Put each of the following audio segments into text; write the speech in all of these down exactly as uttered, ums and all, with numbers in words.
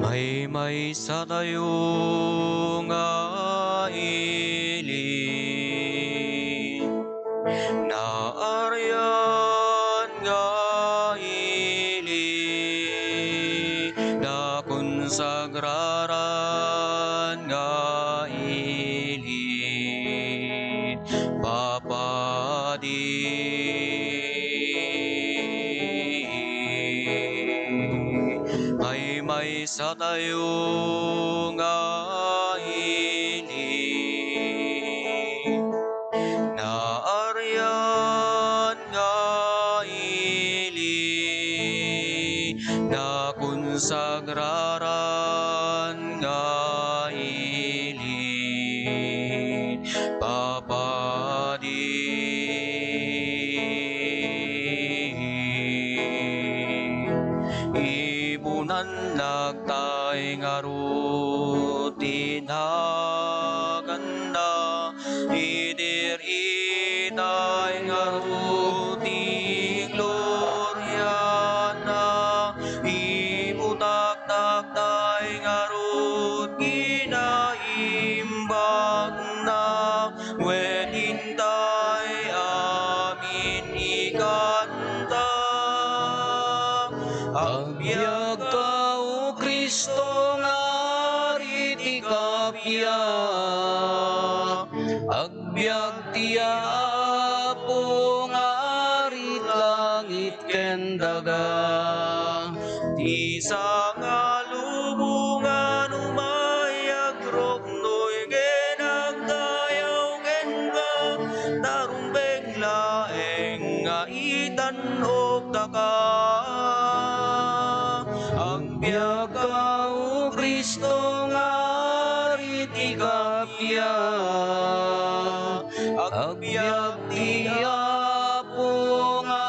Maymaysa tayo nga ili, naarian nga ili, nakonsagraran nga ili, papadi. Maymaysa tayo nga ili, naarian nga ili, nakonsagraran nga ili, papadi. Ipunan laktay ngarud ti naganna, idir itay ngarud ti gloriana, ibutaktakday ngarud kinaimbagna, wen intay amin ikanta. Agbiagka, O Cristo, nga Ari ti kappia. Agbiag ti Apo nga Ari ti langit ken daga. Ti sangalubongan umay agruknoy ken agdayaw kenka, ta rumbeng laeng nga itan-oktaka. Agbiagka, O Cristo, nga Ari ti kappia. Agbiag ti Apo nga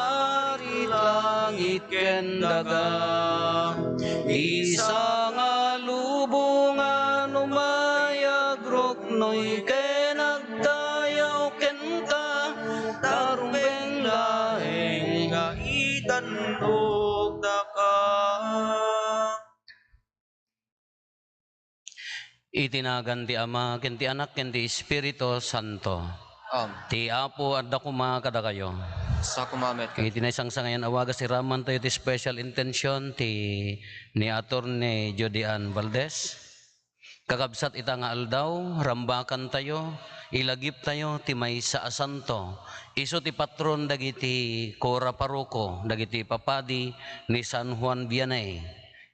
Ari langit ken daga. Ti sangalubongan umay agruknoy ken agdayaw kenka, ta rumbeng laeng nga itan-oktaka. Iti nagan ti Ama, ken ti Anak, ken ti Espiritu Santo. Amen. Ti Apo adda koma kadakayo. Sa koma met. Iti naisangsangayan a wagas, iramantayo ti special intention ti ni Attorney Judy Ann Valdez. Kakabsat, ita nga aldaw, rambakantayo, ilagiptayo ti maysa a santo. Isu ti patron dagiti kura paroko, dagiti papadi ni San Juan Vianney.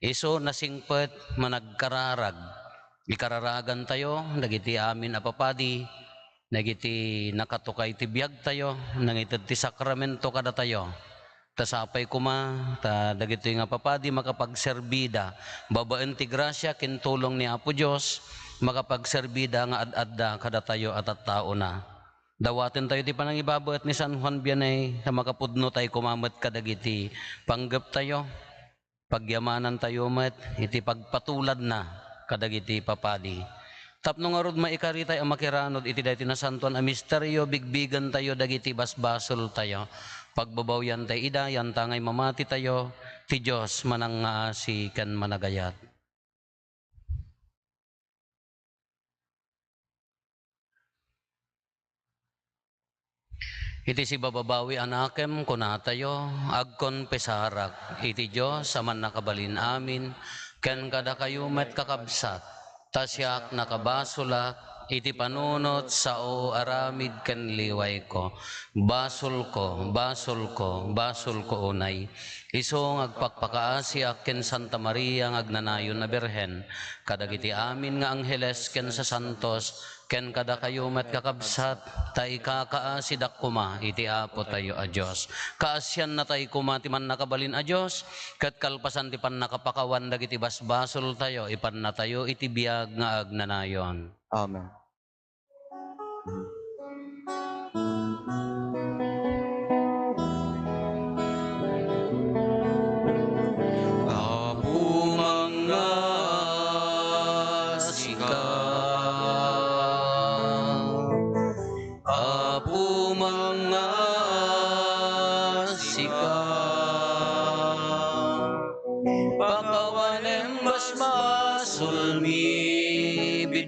Isu nasingpet, managkararag. Ikararagantayo dagiti amin a papadi, dagiti nakatukay ti biagtayo, nangited ti sakramento kadatayo. Ta sapay koma ta dagitoy nga papadi makapagserbida babaen ti grasia ken tulong ni Apo Dios, makapagserbida nga ad-adda kadatayo a tattaona. Dawatentayo ti panangibabaet ni San Juan Vianney, ta makapudnotay koma met kadagiti panggeptayo. Pagyamanantayo met iti pagpatuladna kadagiti papadi. Tapno ngarud maikaritay a makiranud iti daytoy nasantoan a misterio, bigbigentayo dagiti basbasoltayo. Pagbabawiantay ida, yantangay mamatitayo, ti Dios manangngaasi ken managayat. Iti sibababawi a nakem, kunatayo, agkonfesarak iti Dios a Mannakabalin-amin, ken kadakayo met, kakabsat, ta siak nakabasolak iti panunot sao aramid ken liwayko. Basolko, basolko, basolko unay. Isu nga agpakpakaasiak ken Santa Maria nga agnanayon a Birhen, kadagiti amin nga angheles ken sasantos, ken kadakayo met, kakabsat, ta ikakaasidak koma iti Apotayo a Dios. Kaasiannatay koma ti Mannakabalin a Dios, ket kalpasan ti pannakapakawan dagiti basbasoltayo, ipannatayo iti biag nga agnanayon. Amen. Apo, mangngaasim.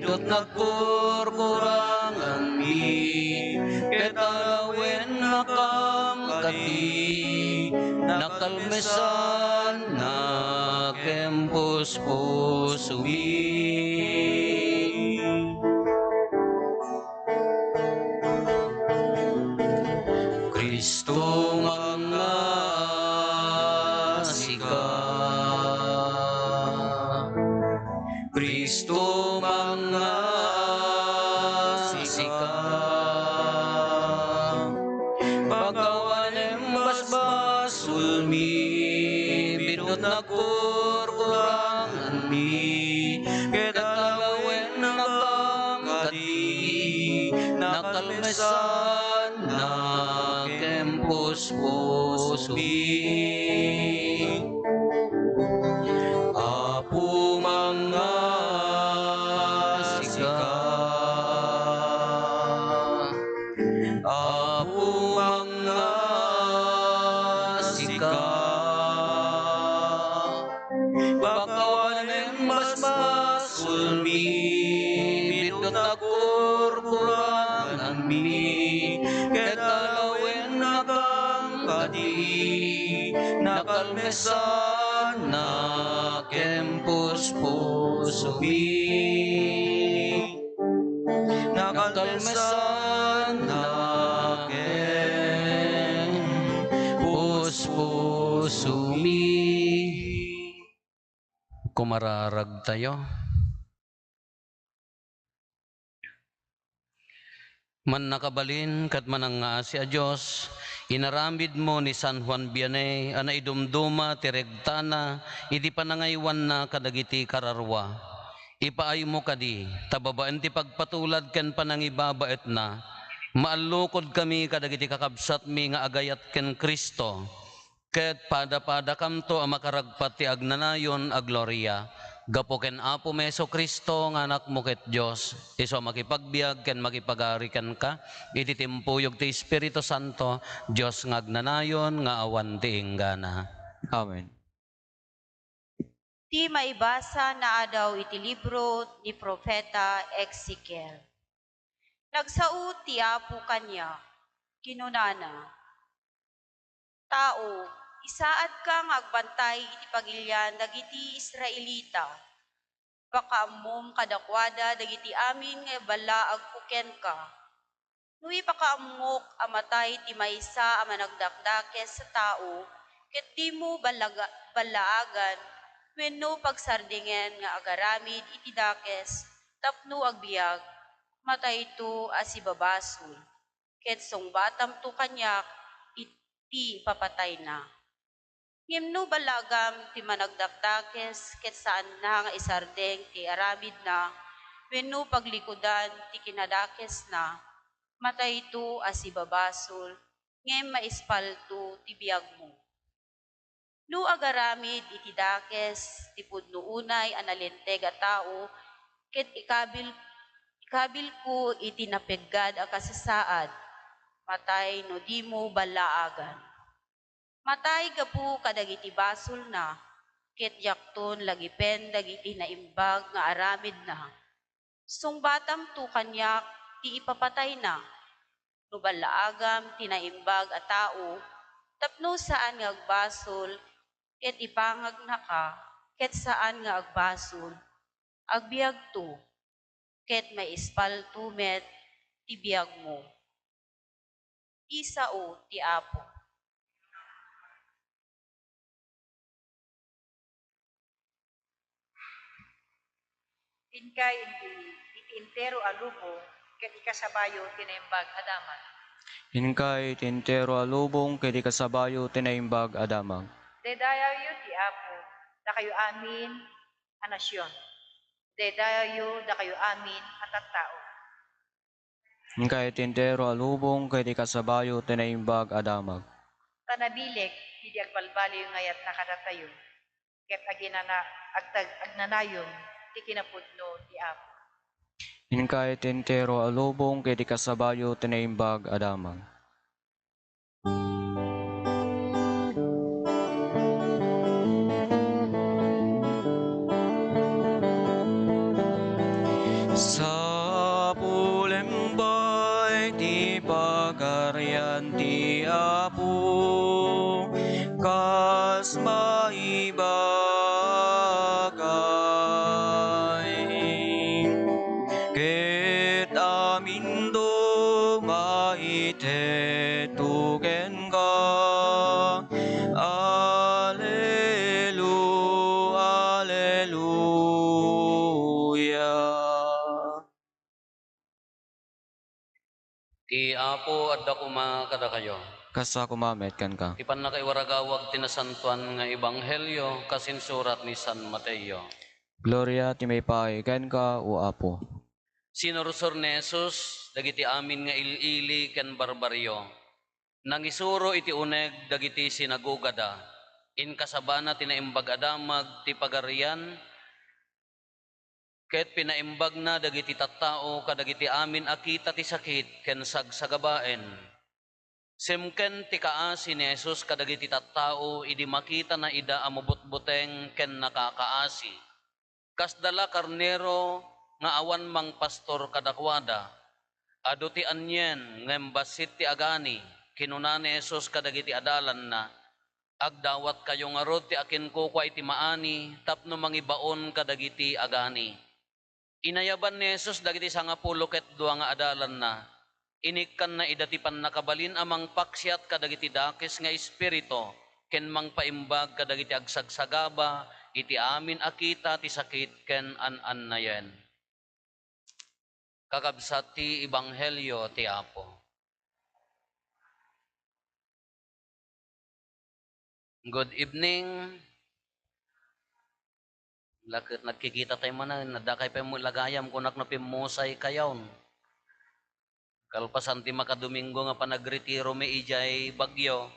Ket nagkurkuranganmi, ket alawennakam kadi, nakalmesannak ken puspusomi. Kristo, mangngasi ka. Kristo, mangngasi ka. Pakawanem basbasolmi, biddutnak kurkuranganmi, ket alawennakam kadi, nakalmesannak ken puspusomi. Apo, mangngasi ka. Apo, mangngasi ka. Pakawanem basbasolmi, biddutnak kurkuranganmi, ket alawennakam kadi, nakalmesannak ken puspusomi. Nakalmesannak ken puspusomi. Kumararagtayo. Mannakabalin ket manangngaasi a Dios, inaramidmo ni San Juan Vianney a naidumduma ti regtana iti panangaywanna kadagiti kararua. Ipaaymo kadi, ta babaen ti pagpatulad ken panangibabaetna, maallukodkami kadagiti kakabsatmi nga agayat ken Cristo, ket padapadakamto a makaragpat ti agnanayon a gloria. Gapu ken Apomi Jesu-Cristo nga Anakmo ket Dios, isu a makipagbiag ken makipagari kenka iti timpuyog ti Espiritu Santo, Dios nga agnanayon nga awan ti inggana. Amen. Ti maibasa naadaw iti libro ni Profeta Ezekiel. Nagsao ti Apo kaniak, kinunana, "Tao, isaadka nga agbantay iti pagilian dagiti Israelita. Pakaammom kadakuada dagiti amin nga iballaagko kenka. No ipakaammok a matay ti maysa a managdakdakes a tao, ket dimo ballaga-, ballaagan wenno pagsardingen nga agaramid iti dakes tapno agbiag, matayto a sibabasol, ket sungbatamto kaniak iti ipapatayna. Ngem no ballaagam ti managdakdakes ket saanna nga isardeng ti aramidna wenno paglikudan ti kinadakesna, matayto a sibabasol, ngem maispalto ti biagmo. No agaramid iti dakes ti pudno unay a nalinteg a tao ket ikabil, ikabilko iti napeggad a kasasaad, matay no dimo ballaagan." Matay gapu kadagiti basolna, ket diakton lagipen dagiti naimbag nga aramidna. Sungbatamto kaniak ti ipapatayna. No ballaagam ti naimbag a tao, tapno saan nga agbasol, ket ipangagnaka, ket saan nga agbasol, agbiagto, ket maispalto met ti biagmo. Isao ti Apo. Inka iti, iti entero a lubong ket ikasabayo ti naimbag a damag. Inka iti entero a lubong ket ikasabayo ti naimbag a damag. Daydayawyo ti Apo, dakayo amin a nasion. Daydayawyo, dakayo amin a tattao. Inka iti entero a lubong ket ikasabayo ti naimbag a damag. Ta nabileg ti di agbalbaliw nga ayatna kadatayo, ket aginana-, agtag-, agnanayon ti kinapudno ti Apo. Inka iti entero a lubong ket ikasabayo ti naimbag a damag. Sapulem bay ti Pagarian ti Apo, kas maibagay, ket amindo maited to kenka. Alelu-, Aleluya. Ti Apo adda koma kadakayo. Kasta koma met kenka. Ti pannakaiwaragawag ti nasantoan nga ebanghelio kas insurat ni San Mateo. Gloria ti maipaay kenka, O Apo. Sinursor ni Jesus dagiti amin nga il-ili ken barbarrio. Nangisuro iti uneg dagiti sinagogada. Inkasabana ti Naimbag a Damag ti Pagarian, ket pinaimbagna dagiti tattao kadagiti amin a kita ti sakit ken sagsagabaen. Simken ti kaasi ni Jesus kadagiti tattao idi makitana ida a mabutbuteng ken nakakaasi. Kasda la karnero nga awan mangpastor kadakuada. Adu ti anien ngem bassit ti agani, kinuna ni Jesus kadagiti adalanna, "Agdawatkayo ngarud ti akinkukua iti maani tapno mangibaon kadagiti agani." Inayaban ni Jesus dagiti sangapulo ket dua nga adalanna. Inikkanna ida ti pannakabalin a mangpaksiat kadagiti dakes nga espiritu ken mangpaimbag kadagiti agsagsagaba iti amin a kita ti sakit ken an-annayen. Kakabsat ti ebanghelio ti Apo. Good evening. Laket nagkikita tayo manen, adda kay pay mo lagayam, kunak no pimmusay kayon. Kalpasan ti makadomingo nga panagretiro mi idiay Baguio,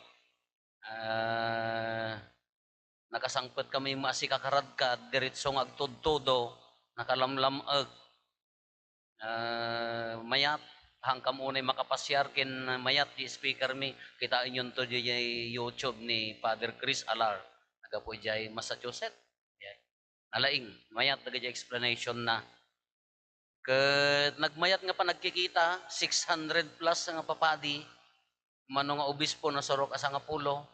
ah, nakasangpet kami masikakaradkad, diretso nga agtudtudo, nakalamlam-ek. Ah, mayat, hangkam unay makapasiar ken mayat ti speaker mi. Kitaenyon to diay YouTube ni Father Chris Alar. Nagapu diay Massachusetts. Diay. Nalaing, mayat dagiti explanation na. Ket nagmayat nga panagkikita, six hundred plus nga papadi, mano nga obispo, nasurok a sangapulo.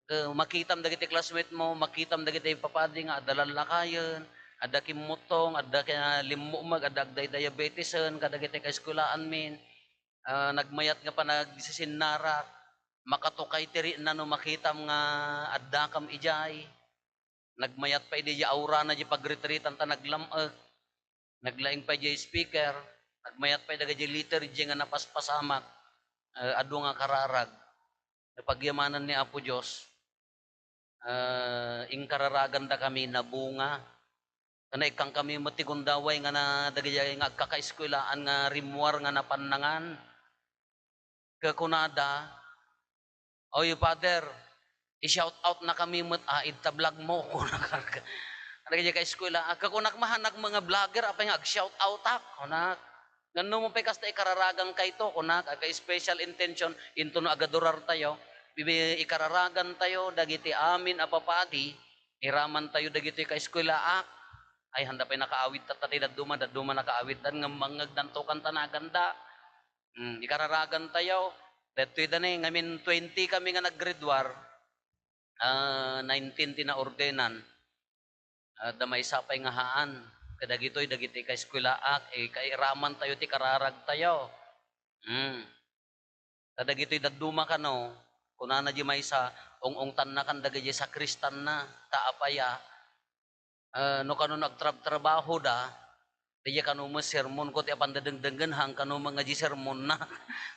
Eh, makitam dagiti classmate mo, makitam dagiti papadi nga adda lallakayen, adda kimmutong, adda ka-, limmumeg, adda agdaydiabetesen kadagiti kaeskwelaan min. Ah, nagmayat nga panagsisinnara, makatukay ti riitna no makitam nga addakam idiay. Nagmayat pay diay aurana diay pagritritanta, naglam-ek. Naglaing pay diay speaker, nagmayat pay dagiti liturgy nga napaspasamak, eh, adu nga kararag. Napagyamanan ni Apo Dios, eh, inkararagandakami, nabunga. Ken naikkankami met ti gundaway nga na, dagiti nga agkakaeskuelaan nga rimmuar nga napannangan. Ket kunada, "Oy, Father, i-shout out na kami met, ah, ita vlog mo," kunak. Ano kaya ka eskwela? Ah, kakunak, "Mahanak mga vlogger, apay nga ag-shout out ak?" kunak. "Ngano mo pay kasta ikararagan kayto?" kunak. Aka special intention, into no agadurar tayo, bibi-, ikararagan tayo, dagiti amin a papadi, iraman tayo, dagiti ka eskwela ak. Ay, handa pay nakaawid tatta ti dadduma, dadduma nakaawid dan, ngem mangngegdanto kanta naganda. Hmm, ikararagan tayo. Daytoy da ni, ngamin twenty kami nga naggraduar, ah, nineteen ti naordenan. Ah, da maysa pay nga haan. Kadagitoy, dagiti kaeskwelaak, eh, kairaman tayo ti kararag tayo. Hmm. Kadagitoy dadduma kano, kunana di maysa, ung-ungtanna kan dagiti sakristanna, ta apaya, Ah, no kano nagtrabtrabaho da, diya kano met sermon ko ti apan da dengdenggen, han kano met nga di sermonna.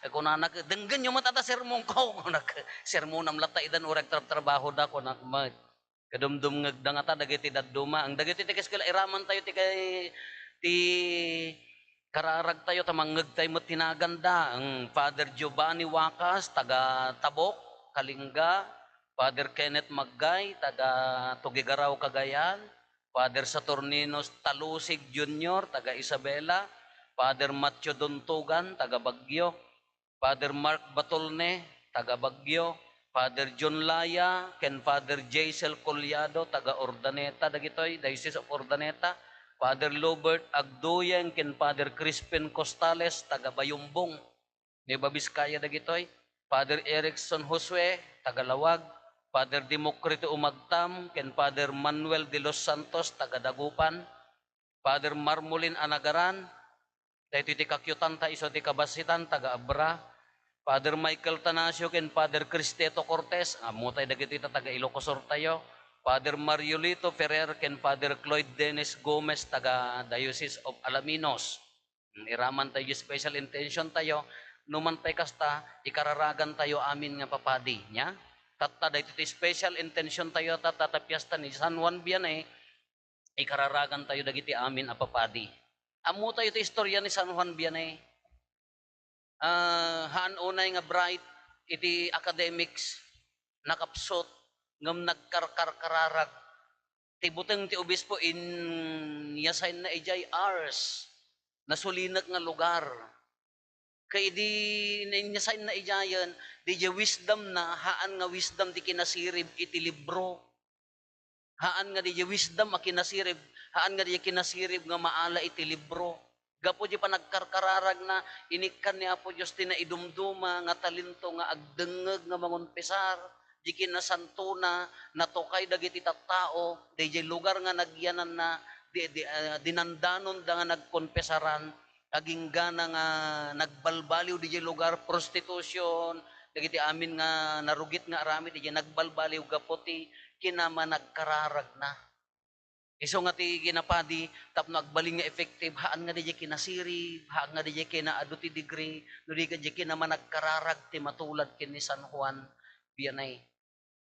Kunana, "Denggenyo met ata sermon ko," kunak. "Sermonam latta idan, uray agtrabtrabaho da," kunak met. Kadumdumngeg da ngata dagiti dadduma. Ang dagiti ti kaeskwela, iraman tayo ti kay, ti kararag tayo, ta mangngeg tayo met ti naganda. Ang Father Giovanni Wacas, taga Tabok, Kalinga, Father Kenneth Maggay, taga Tuguegarao, Cagayan, Father Saturnino Talusig Junior, taga Isabela, Father Matthew Duntugan, taga Baguio, Father Mark Batolne, taga Baguio, Father John Laya, ken Father Jaisel Collado, taga Urdaneta, dagitoy, Diocese of Urdaneta, Father Lobert Agduyeng ken Father Crispin Costales, taga Bayumbong, Nueva Vizcaya dagitoy. Father Erickson Josue, taga Laoag. Father Democrito Umagtam ken Father Manuel de los Santos, taga Dagupan. Father Marmolin Anagaran, daytoy ti kakiutanta isu ti kabasitan, taga Abra. Father Michael Tanasio ken Father Cristeto Cortez, ammotay dagitoy ta taga Ilocos Sur tayo. Father Mariolito Ferrer ken Father Cloyd Dennis Gomez, taga Diocese of Alaminos. Hmm, iraman tayo special intention tayo. No man pay kasta, ikararagan tayo amin nga papadi, nya? Tatta, daytoy ti special intention tayo, tatta, ta piesta ni San Juan Vianney, ikararagan tayo dagiti amin a papadi. Ammo tayo ti istorya ni San Juan Vianney. Ah, haan unay nga bright iti academics, nakapsut, ngem nagkarkarkararag. Ti buteng ti obispo in-assign na idiay Ars, nasulinek nga lugar. Ket idi in-assign na idiayen, didiay wisdom na, haan nga wisdom ti kinasirib iti libro. Haan nga didiay wisdom a kinasirib, haan nga didiay kinasirib nga maala iti libro. Gapu diay panagkarkararagna, inikkan ni Apo Dios ti naidumduma nga talento nga agdengngeg nga mangonpesar. Diay kinasantona, natukay dagiti tattao, didiay lugar nga nagyananna, di, di, ah, dinandanonda nga nagkonpesaran. Aginggana nga nagbalbaliw didiay lugar, prostitution, dagiti amin nga narugit nga aramid, didiay nagbalbaliw gapu ti kinamanagkararagna. Isu nga ti kinapadi, tapno agbalin nga effective, haan nga didiay kinasirib, haan nga didiay kinaadu ti degree, no di ket didiay kinamanagkararag ti matulad ken ni San Juan Vianney.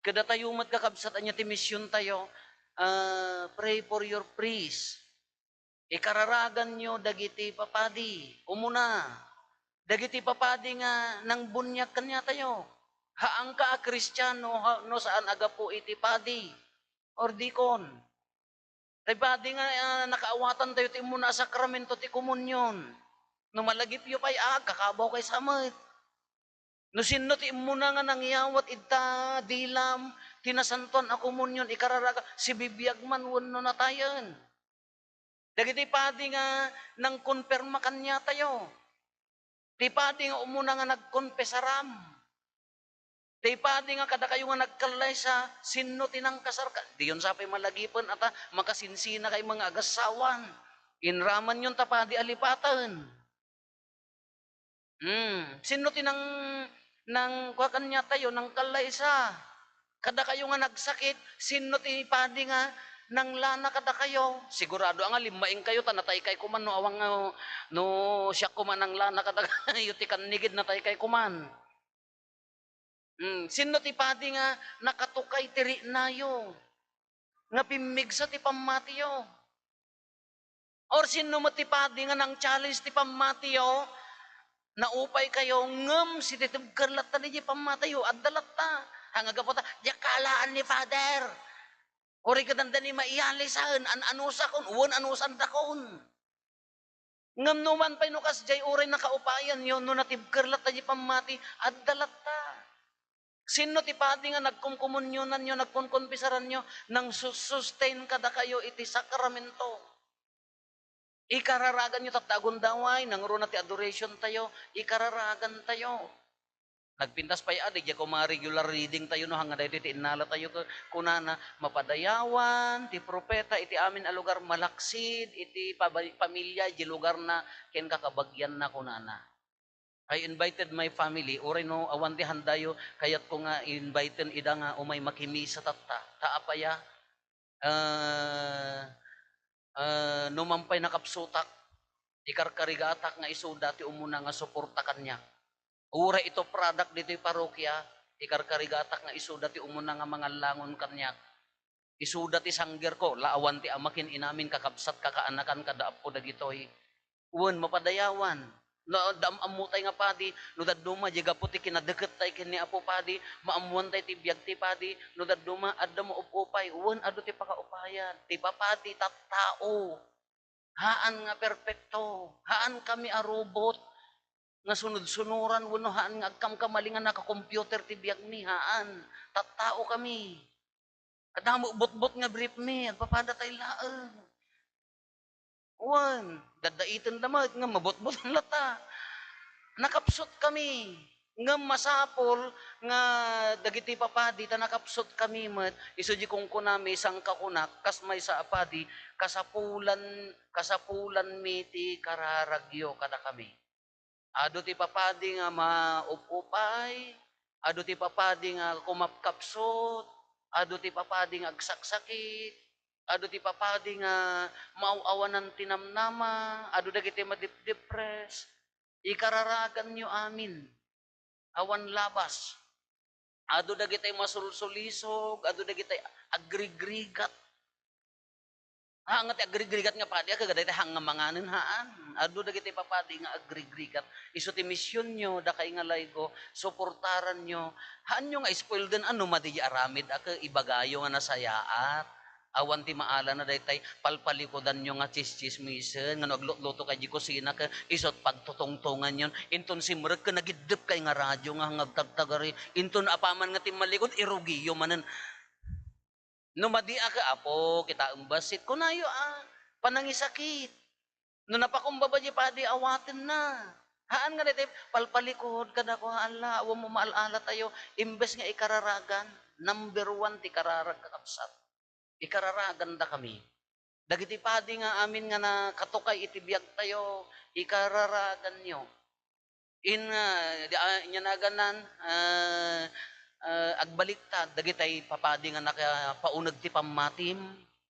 Kadatayo met, kakabsat, ania ti misiontayo? Ah, pray for your priest. Ikararaganyo dagiti papadi. Umuna, dagiti papadi nga nangbuniag kaniatayo. Haanka a Kristiano, ha-, no saan a gapu iti padi or dikon. Ti padi nga, ah, nakaawatantayo ti umuna a sakramento ti komunion. No malagipyo pay, ah, agkakabaw kay sa met. No sinno ti immuna nga nangyawat ita dilam ti Nasantoan a Komunion, ikararaga, sibibiag man wenno natayen? Dagiti padi nga nangkonperma kaniatayo. Ti padi nga umuna nga nagkonpesaram. Ti padi nga kadakayo nga nagkallaysa, sinno ti nangkasarka? Diyon sa pay malagipen, ata, makasinsinakay mga agassawan. Inramanyon ta padi a lipaten. Hmm, sinno ti nang-, nang-, kua kaniatayo, nangkallaysa? Kadakayo nga nagsakit, sinno ti padi nga nanglana kadakayo? Sigurado nga limmaingkayo ta nataykay koman no awan nga, no siak koman nanglana kadakayo ti kannigid, nataykay koman. Hmm, sinno ti padi nga nakatukay ti riknayo, nga pimmigsa ti pammatiyo? Or sinno met ti padi nga nang-challenge ti pammatiyo, naupay kayo, ngem sititibker latta diay pammatiyo, adda latta. Haan nga gapu ta, diak kalaan ni Father. Uray ket adda ni maiyalisaen, an-anusakon, wen anusandakon. Ngem no man pay no kasdiay, uray nakaupayanyo, no natibker latta diay pammati, adda latta. Sinno ti padi nga nagkomkomunionanyo, nagkonkonpisaranyo, nangsus-sustain kadakayo iti sakramento? Ikararaganyo, tatta, agundaway, nangruna ti adorationtayo, ikararagantayo. Nagpintas pay a, diay koma regular readingtayo, no, haan nga daytoy ti innalatayo, ku-, kunana, mapadayawan ti profeta iti amin a lugar, malaksid iti paba-, pamilya, diay lugarna, ken kakabagianna, kunana. I invited my family, uray no awan ti handayo, kayatko nga inviten ida nga umay makimisa tatta. Ta apay a, ah, ah, no man pay nakapsutak, ikarkarigatak nga isuda ti umuna nga suporta kaniak. Uray ito product ditoy parokia, ikarkarigatak nga isuda ti umuna nga mangallangon kaniak. Isuda ti sanggerko, la awan ti ama ken inamin, kakabsat, kakaanakan, kada appo dagitoy. Wen, mapadayawan. No, adda am-, ammotay nga padi, no dadduma, diay gapu ti kinadekkettay ken ni Apo Padi, maammoantay ti biag ti padi, no dadduma, adda maupupay, wen, adu ti pakaupayan. Ti papadi, tattao. Haan nga perpekto. Haankami a robot nga sunudsunoran wenno haan nga agkamkamali nga naka-computer ti biagmi. Haan. Tattaokami. Adda met butbot nga briefmi, agpapadatay laeng. Wen, daddaitenda met ngem mabutbutan latta. Nakapsutkami. Ngem masapul nga dagiti papadi ta nakapsutkami met, isu diay kunkunami, sangkakunak, kas maysa a padi, kasapulan-, kasapulanmi ti kararagyo kadakami. Adu ti papadi nga maub-upay, adu ti papadi nga kumapkapsut, adu ti papadi nga agsaksakit, adu ti papadi nga maaw-awanan ti namnama, adu dagiti madipdipres. Ikararaganyo amin. Awan labas. Adu dagiti masulsulisog, adu dagiti agrigrigat. Haan nga ti agrigrigat nga padi, a, kagada iti haan nga manganen, haan. Adu dagiti papadi nga agrigrigat. Isu ti misionyo, dakay nga laygo, suportaranyo. Haanyo nga spoilden, a, no madi diay aramid, a, ke-, ibagayo nga nasayaat. Awan ti maalana daytay palpalikudanyo nga tsistsismisen, nga no aglutluto kay diay kusina, ke-, isut' pagtutungtonganyon. Inton simrek, ke-, nagiddep kay nga radyo nga agtagtagari. Inton apaman nga timmalikod, irugiyo manen. No madi a ke-, "Apo, kitaem bassit," kunayo a panangisakit. No napakumbaba diay padi, awatenna. Haan nga daytoy palpalikud kadakuada, awan mo maal-alatayo, imbes nga ikararagan, number one ti kararag, kakabsat. Ikararagandakami. Dagiti padi nga amin nga nakatukay iti biagtayo, ikararaganyo. In, ah, di, ah, inyanagannan, ah, ah, agbaliktad dagitay papadi nga nakapauneg ti pammatim,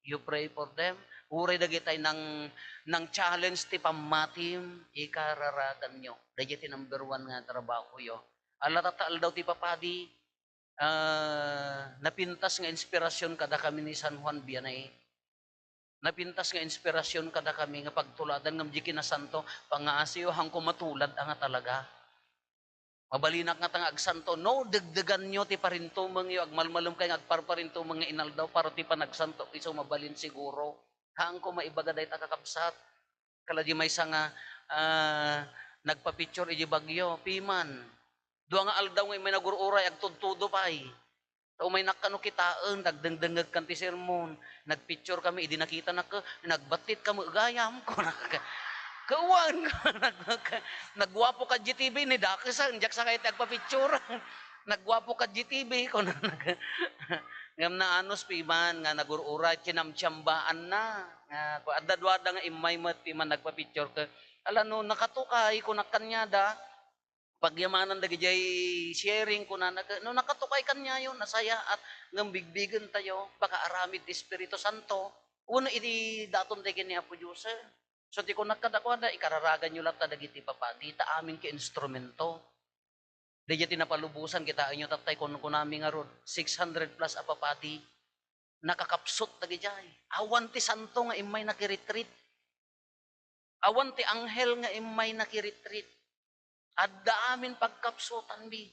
you pray for them. Uray dagitay nang, nang-challenge ti pammatim, ikararaganyo. Daydiay ti number one nga trabahoyo. Ala tatta aldaw ti papadi, ah, napintas nga inspirasyon kadakami ni San Juan Vianney. Napintas nga inspirasyon kadakami nga pagtuladan ngem diay kinasanto, pangaasiyo, haanko matulad a nga talaga. Mabalinak ngata nga agsanto, no, degdeganyo ti parintumengyo, agmalmalem kay nga agparparintumeng nga inaldaw para ti panagsanto, isu mabalin siguro. Haanko maibaga dayta, kakabsat. Kala diay maysa nga, ah, nagpa-picture idiay Baguio, piman. Dua nga aldaw nga immay nagur-uray, agtudtudo pay. Ta umaynak kano kitaen, nagdengdengngegkan ti sermon. Nagpicture kami, idi nakitanak, "Nagbattitka met gayam," kunak. "Ket wen," kunak, "nagguapoka diay T V, ni dakesan, diak sakay ti agpa-picture. Nagguapoka diay T V," kunak. Ngem naanus piman nga nagur-uray, kinamtiambaanna. Nga, ku-, adda duada nga immay met piman nagpa-picture ket, "Ala no, nakatukay," kunak kaniada. Pagyamanan dagidiay sharing, kunana ket, "No nakatukay kaniayo, nasayaat, ngem bigbigentayo, baka aramid ti Espiritu Santo, wenno idi daton tay ken ni Apo Dios." So, ti kunak kadakuada, ikararaganyo latta dagiti papadi, ta amin ti instrumento. Daydiay ti napalubosan, kitaenyo tattay, kunkunami ngarud, six hundred plus a papadi, nakakapsut dagidiay. Awan ti santo nga immay nakiritrit. Awan ti anghel nga immay nakiritrit. Adda amin pagkapsutanmi.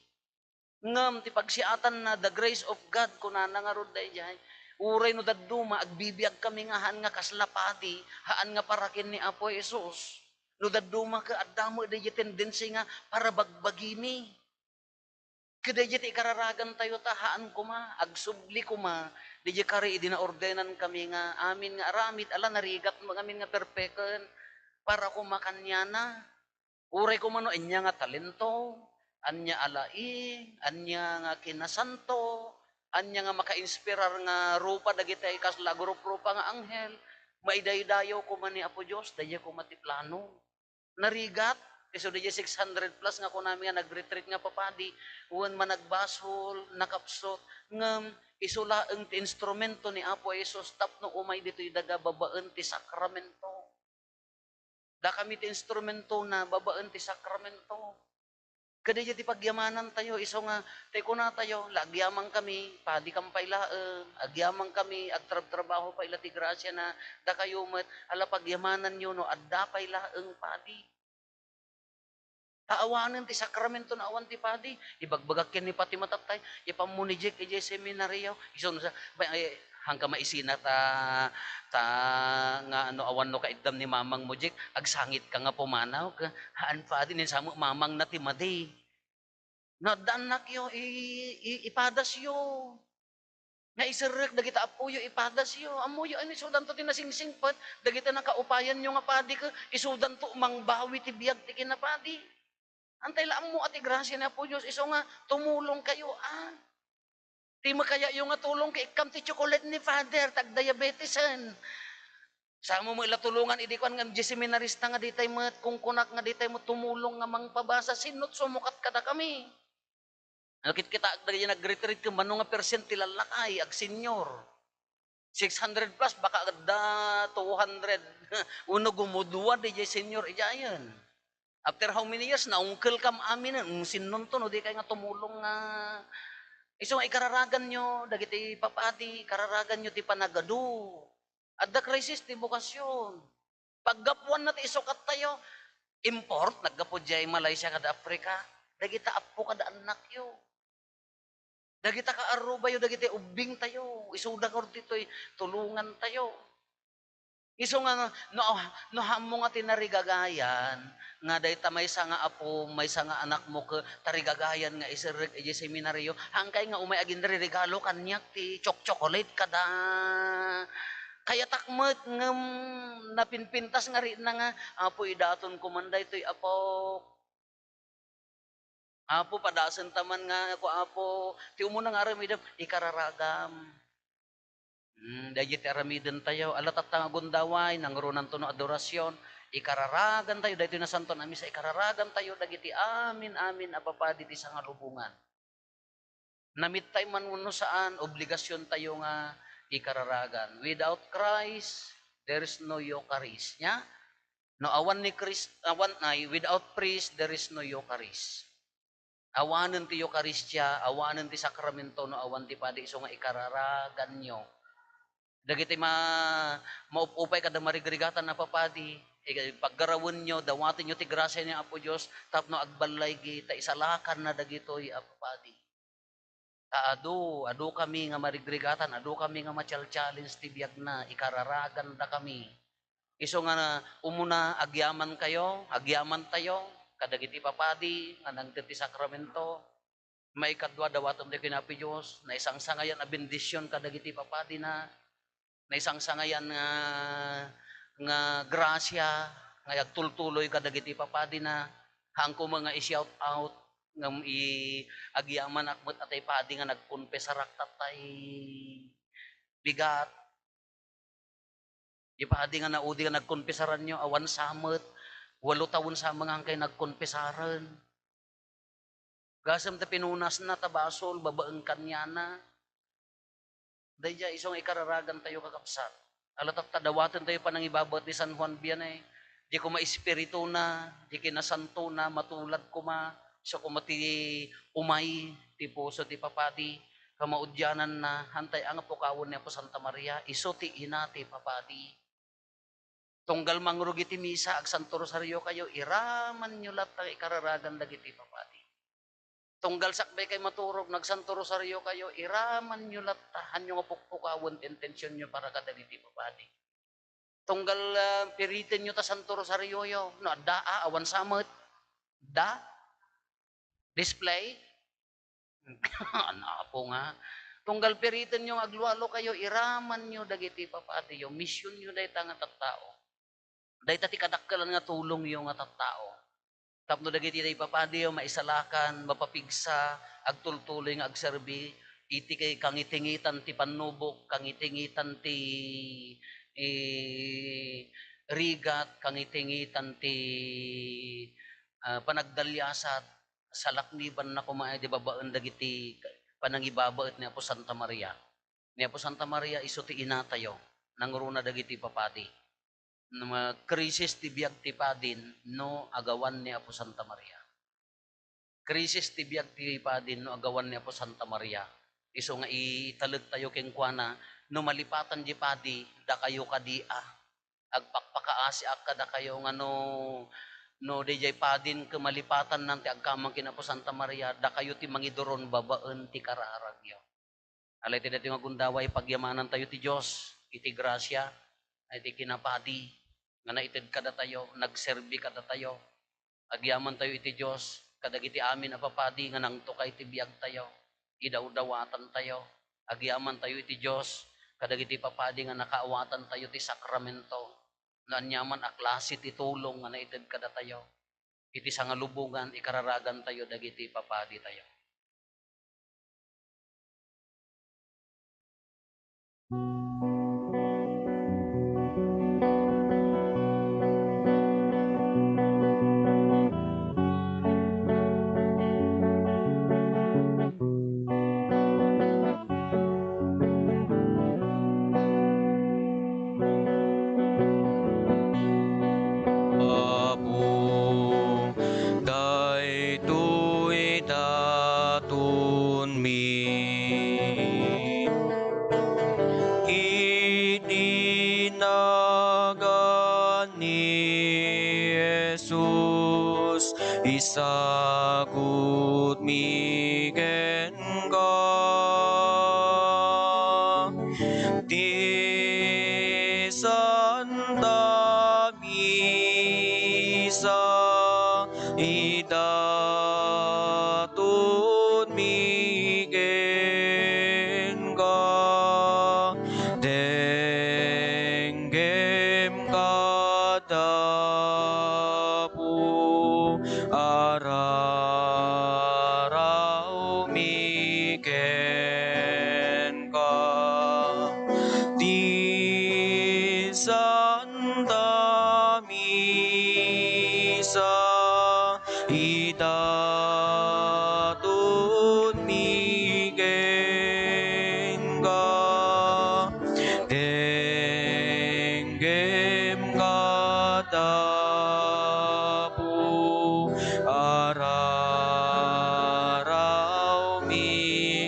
Ngem ti pagsiatanna, the grace of God, kunana ngarud daydiay. Uray no dadduma, agbibiagkami nga haan nga kasla padi, haan nga para ken ni Apo Jesus. No dadduma ket adda met daydiay tendency nga para bagbagimi. Ket daydiay ti ikararagantayo ta haan koma, agsubli koma, daydiay kari idi naordenan kami nga amin nga aramid, ala, narigat met amin nga perpeken para koma kaniana. Uray koma no ania nga talento, ania a laing, ania nga kinasanto, ania nga makainspirar nga rupa dagiti kasla agruprupa nga anghel, maidaydayaw koma ni Apo Dios, daydiay koma ti plano. Narigat, isu daydiay six hundred plus nga kunami nga nag-retreat nga papadi, wen managbasol, nakapsut, ngem isu laeng ti instrumento ni Apo Jesus tapno umay ditoy daga babaen ti sakramento. Dakami ti instrumentona babaen ti sakramento. Ket daydiay ti pagyamanantayo, isu nga, tay kunatayo, la, agyamankami, padi kan pay laeng, agyamankami, agtrabtrabaho pay la ti grasiana, dakayo met, ala, pagyamananyo no adda pay laeng padi. Ta awanen ti sakramento no awan ti padi. Ibagbagak ken ni Fatima tattay, ipammo ni Jake idiay seminario. Isu no sa, ba, eh, hangka maisina ta, ta nga ano, awan no kaiddam ni mamang mo, Jake, agsangitka nga pumanaw. Ka, haan padi, ni sa met mamangna ti madi. No adda annakyo, i-, i-, ipadasyo. nga iserrek dagita appoyo, ipadasyo. Ammoyo, ano, isudanto ti nasingsingpet, dagiti nakaupayanyo nga padi, ket isudanto mangbawi ti biag ti kinapadi. Antay la ammo a ti grasia ni Apo Dios, isu nga tumulong kayo, a. Ti makayatyo nga tulong ket ikkam ti chocolate ni Father, ta agdiabetesen. Samo met la tulongan idi kuan nga, di seminarista nga ditay met, kunkunak nga ditay met tumulong nga mangpabasa, sinot sumukat kadakami? Nakitkitaak dagiti nag-retreat ken mano nga percent ti lallakay, ag-senior. Six hundred plus, baka adda two hundred. Uno gumudua, diay senior, idiayen. After how many years, naungkel kam aminen, mm, sinnonto, no, di kay nga tumulong nga, isu nga ikararaganyo, dagiti papadi, ikararaganyo ti panagadu. Adda crisis ti bokasyon. Paggapuanna ti isukattayo, import, naggapu diay Malaysia kada Africa, dagita appo kada annakyo. Dagita kaarrubayo, dagiti ubbingtayo, isuda ngarud ditoy tulongantayo. Isu nga no, no, no hammo nga tinarigagayan nga dayta maysa nga apo, maysa nga anakmo ket tarigagayan nga iserrek idiay seminaryo, haanka nga umay aginririgalo kaniak ti chok-, chocolate kada kayatak met ngem napinpintas nga ritna nga, "Apo, idaton ko man daytoy, Apo." Apo, padasenta man nga, ku Apo, ti umuna nga aramidem, ikararagam. Hmm, daydi ti aramidentayo. Ala tatta nga gundaway, nangrunanto no adorasion, ikararagantayo, daytoy nasantoan a misa, ikararagantayo dagiti amin-amin a papadi ti sangalubongan. Namittay man wenno saan, obligasiontayo nga ikararagan. Without Christ, there is no Eucharist. Nya? No awan ni Christ, awan, ay, without priest, there is no Eucharist. Awanen ti Eukaristia, awanen ti sakramento, no awan ti padi, isu nga ikararaganyo. Dagiti ma-, maup-upay kada marigrigatan a papadi, ig-, paggarawenyo, dawatenyo ti grasia ni Apo Dios tapno agballaygi ta isalakanna dagitoy a papadi. Ta adu, adu kami nga marigrigatan, adu kami nga machal-challenge ti biagna, ikararagandakami. Isu nga na, umuna, agyamankayo, agyamantayo kadagiti papadi nga nangted ti sakramento. Maikadua, dawaten ti kinapay Dios, naisangsangayan a bendision kadagiti papadina, naisangsangayan nga, nga grasia nga agtultuloy kadagiti papadina. Haanko met nga i-shout out ngem i-, agyamanak met a tay padi nga nagkonfesarak tattay bigat. Di padi nga naudi nga nagkonfesaranyo, awan sa met, walo tawen sa met nga hankay nagkonfesaren. Gasem ta pinunasna ta basol, babaen kaniana. Daydiay isu nga ikararagantayo, kakabsat. Ala tatta, dawatentayo panangibabaet ni San Juan Vianney. Di koma espirituna, di kinasantona, matulad koma, isu koma ti umay ti puso ti papadi, kamaudiananna, hantay a nga pukawen ni Apo Santa Maria, isu ti ina ti papadi. Tunggal mangrugi ti misa, agsanto rosariokayo, iramanyo latta nga ikararagan dagiti papadi. Tunggal sakbay kay maturog, nagsanto rosariokayo, iramanyo latta, hanyo nga pukpukawen ti intensionyo para kadagiti papadi. Tunggal, ah, piritenyo ta santo rosarioyo, no adda, a, awan sa met. Da? Display? Ania, Apo, nga tunggal piritenyo nga aglualokayo, iramanyo dagiti papadiyo, misionyo dayta nga tattao. Dayta ti kadakkelan nga tulongyo nga tattao. Tapno dagiti papadiyo maisalakan, mapapigsa, agtultuloy nga agserbi, iti kay kangitingitan ti pannubok, kangitingitan ti, eh, rigat, kangitingitan ti, ah, panagdaliasat, salaknibanna koma idi babaen dagiti panangibabaet ni Apo Santa Maria. Ni Apo Santa Maria isu ti inatayo, nangruna dagiti papadi. No, ma-, krisis ti biag ti padin no agawan ni Apo Santa Maria. Krisis ti biag ti padin no agawan ni Apo Santa Maria. Isu nga italegtayo kenkuana, no malipatan di padi, dakayo kadi a. Agpakpakaasiak kadakayo nga no, no daydiay padin ket malipatanna ti agkamang ken Apo Santa Maria, dakayo ti mangiduron babaen ti kararagyo. Ala iti daytoy nga gundaway, pagyamanantayo ti Dios iti grasia, iti kinapadi nga naited kadatayo, nagserbi kadatayo. Agyamantayo iti Dios kadagiti amin a papadi nga nangtukay ti biagtayo, idawdawatantayo. Agyamantayo iti Dios kadagiti papadi nga nakaawatantayo ti sakramento. No aniaman a klase ti tulong nga naited kadatayo, iti sangalubongan, ikararagantayo dagiti papaditayo. Apo, daytoy datonmi. Iti nagan ni Jesus, isagutmi kenka ti Santa Misa, idatonmi kenka, denggem kada Apo, ararawmi kenka. Ti Santa Misa, idatonmi kenka, denggem kada Apo, ararawmi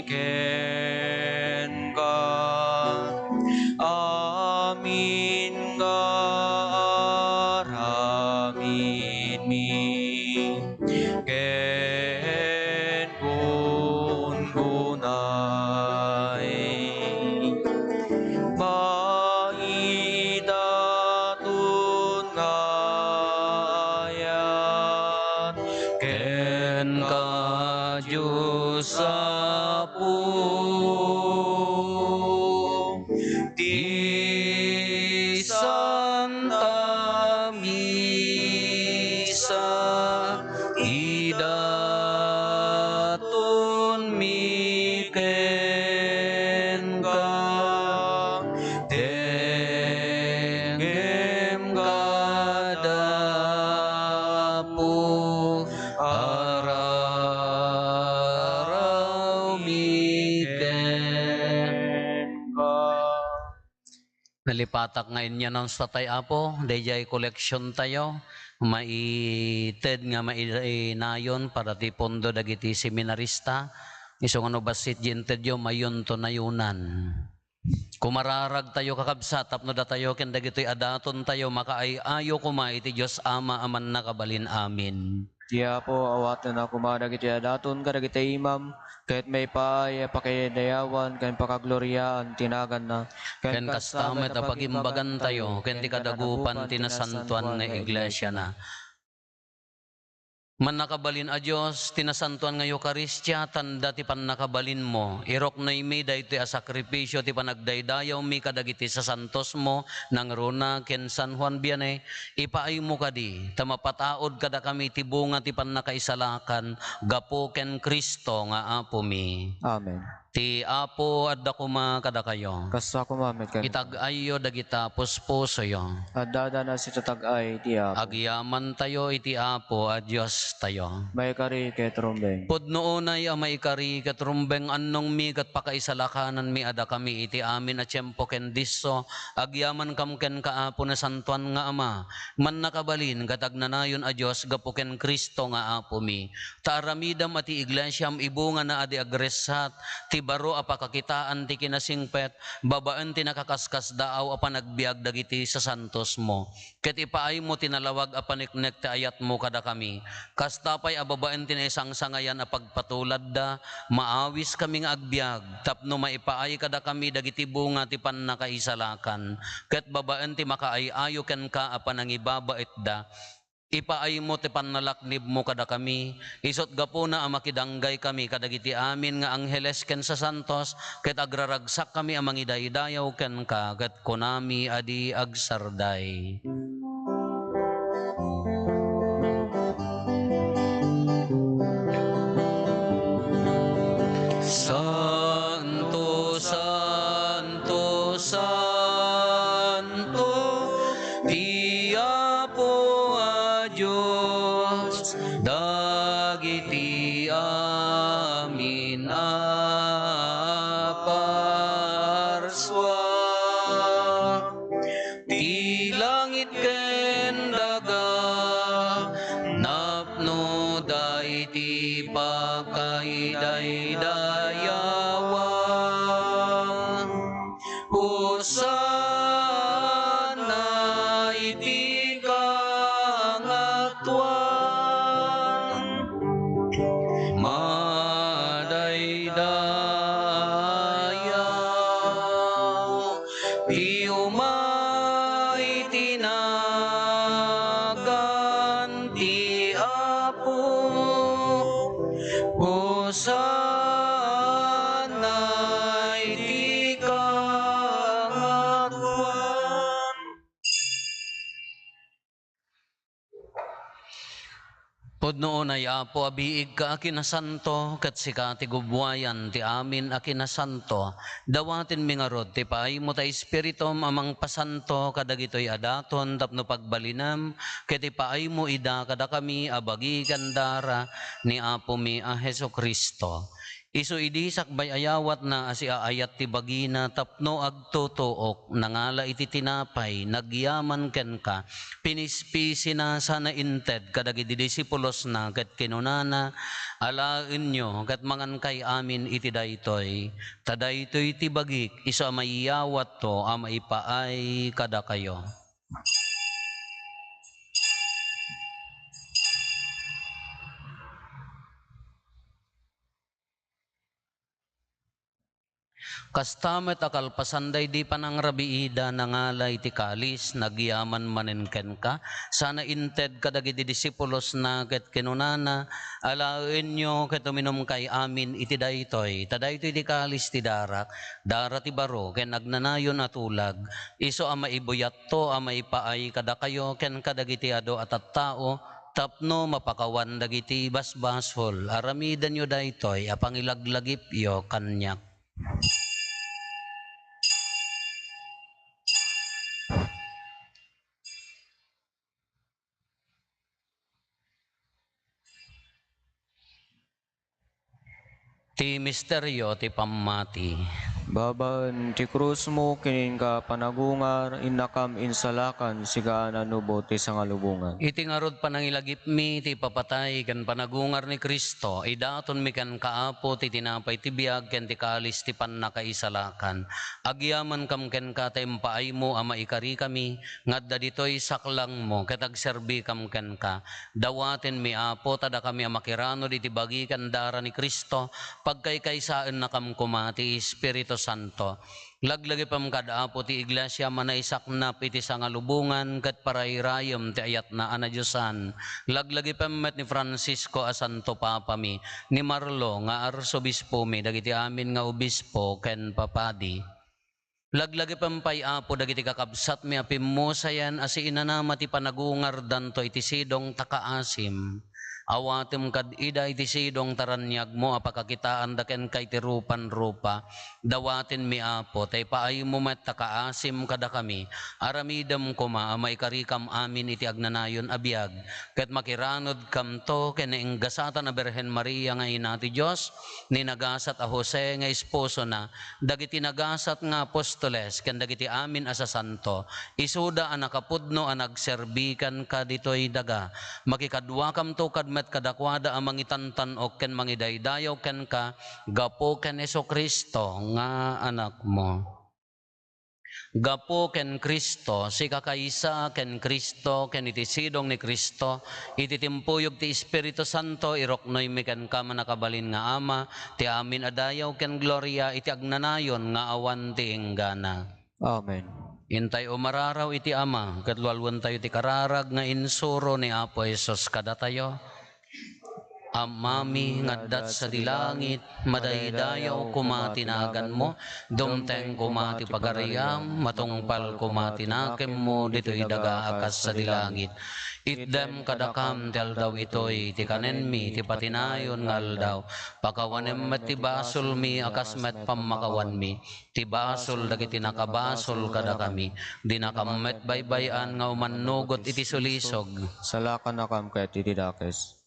kenka. Amin nga aramidmi ken kunkunay, maidaton nga ayat kenka, Dios Apo. Ti Santa Misa, idatonmi kenka, denggem kada Apo, ararawmi kenka. Nalipatak nga in-announce-ta tay, Apo, daydiay collection tayo, maited nga mainayon para ti pondo dagiti seminarista. Isu nga no bassit diay intedyo, mayunto nayunan. Kumararag tayo, kakabsat, tapno datayo ken dagitoy a daton tayo makaay-ayo koma iti Dios Ama a Mannakabalin. Amen. Ti Apo, awatenna koma dagiti a daton kadagiti imam, ket maipaay a pakaidayawan ken pakagloriaan ti naganna. Ken kasta met a pagimbagan tayo ken ti kadagupan ti nasantoan nga iglesiana. Mannakabalin a Dios, ti nasantoan nga Eukaristia, tanda ti pannakabalinmo. Iruknoymi daytoy a sakrifisio ti panagdaydayawmi kadagiti sasantosmo, nangruna ken San Juan Vianney, ipaaymo kadi, ta mapataud kadakami ti bunga ti pannakaisalakan gapu ken Cristo nga Apomi. Amen. Ti Apo adda koma kadakayo. Kasta koma met kenka. Itag-ayyo dagita puspusoyo. Adda, adda na sitatag-ay ti Apo. Agyamantayo iti Apo a Diostayo. Maikari ket rumbeng. Pudno unay a maikari ket rumbeng, annongmi ket pakaisalakananmi a dakami iti amin a tiempo ken disso, agyamankam kenka, Apo, nasantoan nga Ama, mannakabalin ket agnanayon a Dios gapu ken Cristo nga Apomi. Ta aramidam a ti iglesiam ibungana a di agressat ti baro a pakakitaan ti kinasingpet babaen ti nakaskaskasdaaw a panagbiag dagiti sasantosmo. Ket ipaaymo ti nalawag a paneknek ti ayatmo kadakami. Kasta pay a babaen ti naisangsangayan a pagpatuladda, maawiskami nga agbiag tapno maipaay kadakami dagiti bunga ti pannakaisalakan. Ket babaen ti makaay-ayo kenka a panangibabaetda, Ipaaymo ti pannalaknibmo kadakami, isut' gapuna a makidanggay kami kadagiti amin nga angheles ken sasantos, ket agraragsak kami a mangidaydayaw kenka, ket kunami a di agsarday. Santo, santo, santo, ti Apo a Dios, dagiti amin a parsua. Ti langit ken daga, napnoda iti pakaidaydayawan. Hosanna iti kangatoan. Madaydayaw ti umay ti nagan ti Apo. Hosanna iti kangatoan. Pudno unay, Apo, a biigka a kinasanto, ket sika ti gubbuayan ti amin a kinasanto. Dawatenmi ngarud ti paaymo ta Espiritum a mangpasanto kadagitoy a daton tapno pagbalinem, ket ipaaymo ida kadakami a bagi ken dara ni Apomi a Jesu-Cristo. Isu idi sakbay a yawatna a siaayat ti bagina tapno agtutuok, nangala iti tinapay, nagyaman kenka, pinispisina sana inted kadagiti disipulosna ket kinunana, "Alaenyo ket mangankay amin iti daytoy, ta daytoy ti bagik, isu a maiyawatto a maipaay kadakayo." Kasta met a kalpasan daydi panangrabiida, nangala iti kalis, nagyaman manen kenka, sana inted kadagiti disipulosna ket kinunana, "Alaenyo ket uminumkay amin iti daytoy, ta daytoy ti kalis ti darak, dara ti baro ken agnanayon a tulag, isu a maibuyat to a maipaay kadakayo ken kadagiti adu a tattao tapno mapakawan dagiti basbasol. Aramidenyo daytoy a pangilaglagipyo kaniak." Ti misterio ti pammati. Babaen ti krusmo ken inka panagungar, innakam insalakan, sika a nanubo ti sangalubongan. Iti ngarud panangilagipmi ti ipapatay ken panagungar ni Cristo, idatonmi kenka, Apo, ti tinapay ti biag ken ti kalis ti pannakaisalakan. Agyamankam kenka ta impaaymo a maikarikami nga adda ditoy saklangmo ket agserbikam kenka. Dawatenmi, Apo, ta dakami a makiranud iti bagi ken dara ni Cristo, pagkaykaysaennakam koma ti Espiritu Santo. Laglagipem kad, Apo, ti Iglesia a manaisaknap iti sangalubongan ket parayrayem ti ayatna a nadiosan. Laglagipem met ni Francisco a Santo Papami, ni Marlo nga Arsobispomi, dagiti amin nga obispo ken papadi. Laglagipem pay, Apo, dagiti kakabsatmi a pimmusayen a siinanama ti panagungardanto iti sidong ta kaasim. Awatem kad ida iti sidong ta raniagmo a pakakitaanda kenka iti rupan-rupa. Dawatenmi, Apo, ta ipaaymo met ta kaasim kadakami. Aramidem koma a maikarikam amin iti agnanayon a biag, ket makiranudkamto ken nainggasatan a Birhen Maria nga Ina ti Dios, ni nagasat a Jose nga esposona, dagiti nagasat nga apostoles ken dagiti amin a sasanto, isuda a nakapudno a nagserbi kenka ditoy daga. Makikaduakamto kad met kadakuada a mangitantan-ok ken mangidaydayaw kenka gapu ken Jesu-Cristo nga Anakmo. Gapu ken Cristo, sika kaysa ken Cristo, ken iti sidong ni Cristo, iti timpuyog ti Espiritu Santo, iruknoymi kenka, mannakabalin nga Ama, ti amin a dayaw ken gloria iti agnanayon nga awan ti inggana. Amen. Intay umararaw iti Ama, ket lualuentayo ti kararag nga insuro ni Apo Jesus kadatayo. Amami nga adda sadi langit, madaydayaw koma ti naganmo, dumteng koma ti pagariam, matungpal koma ti nakemmo ditoy daga a kas sadi langit. Itdem kadakam ti aldaw itoy ti kanenmi ti patinayon nga aldaw. Pakawanem met ti basolmi a kas met pammakawanmi ti basol dagiti nakabasol kadakami. Dinakam met baybay-an nga umannugot iti sulisog. Salakannakam ket iti dakes.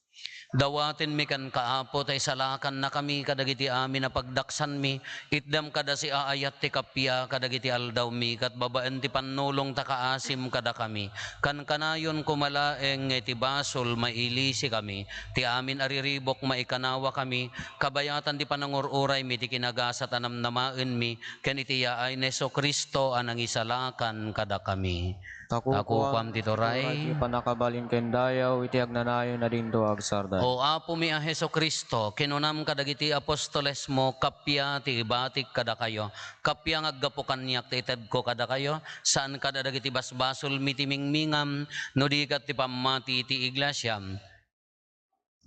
Dawatenmi kenka, Apo, ta isalakannakami kadagiti amin a pagdaksanmi. Itdem kada siaayat ti kappia kadagiti aldawmi, ket babaen ti pannulong ta kaasim kadakami. Kankanayon koma laeng nga iti basol mailisikami, ti amin a riribuk maikanawakami, kabayatan ti panangur-uraymi ti kinagasat a namnamaenmi, ken iti yaay ni Jesu-Cristo a nangisalakan kadakami. Ta kukuam ti turay, ti pannakabalin ken dayaw iti agnanayon a dinto agsardeng. O Apomi a Jesu-Cristo, kinunam kadagiti apostolesmo, kappia ti ibatik kadakayo, kappia nga aggapu kaniak ti itedko kadakayo, saan kada dagiti basbasolmi ti mingmingam, no di ket ti pammati ti iglesiam.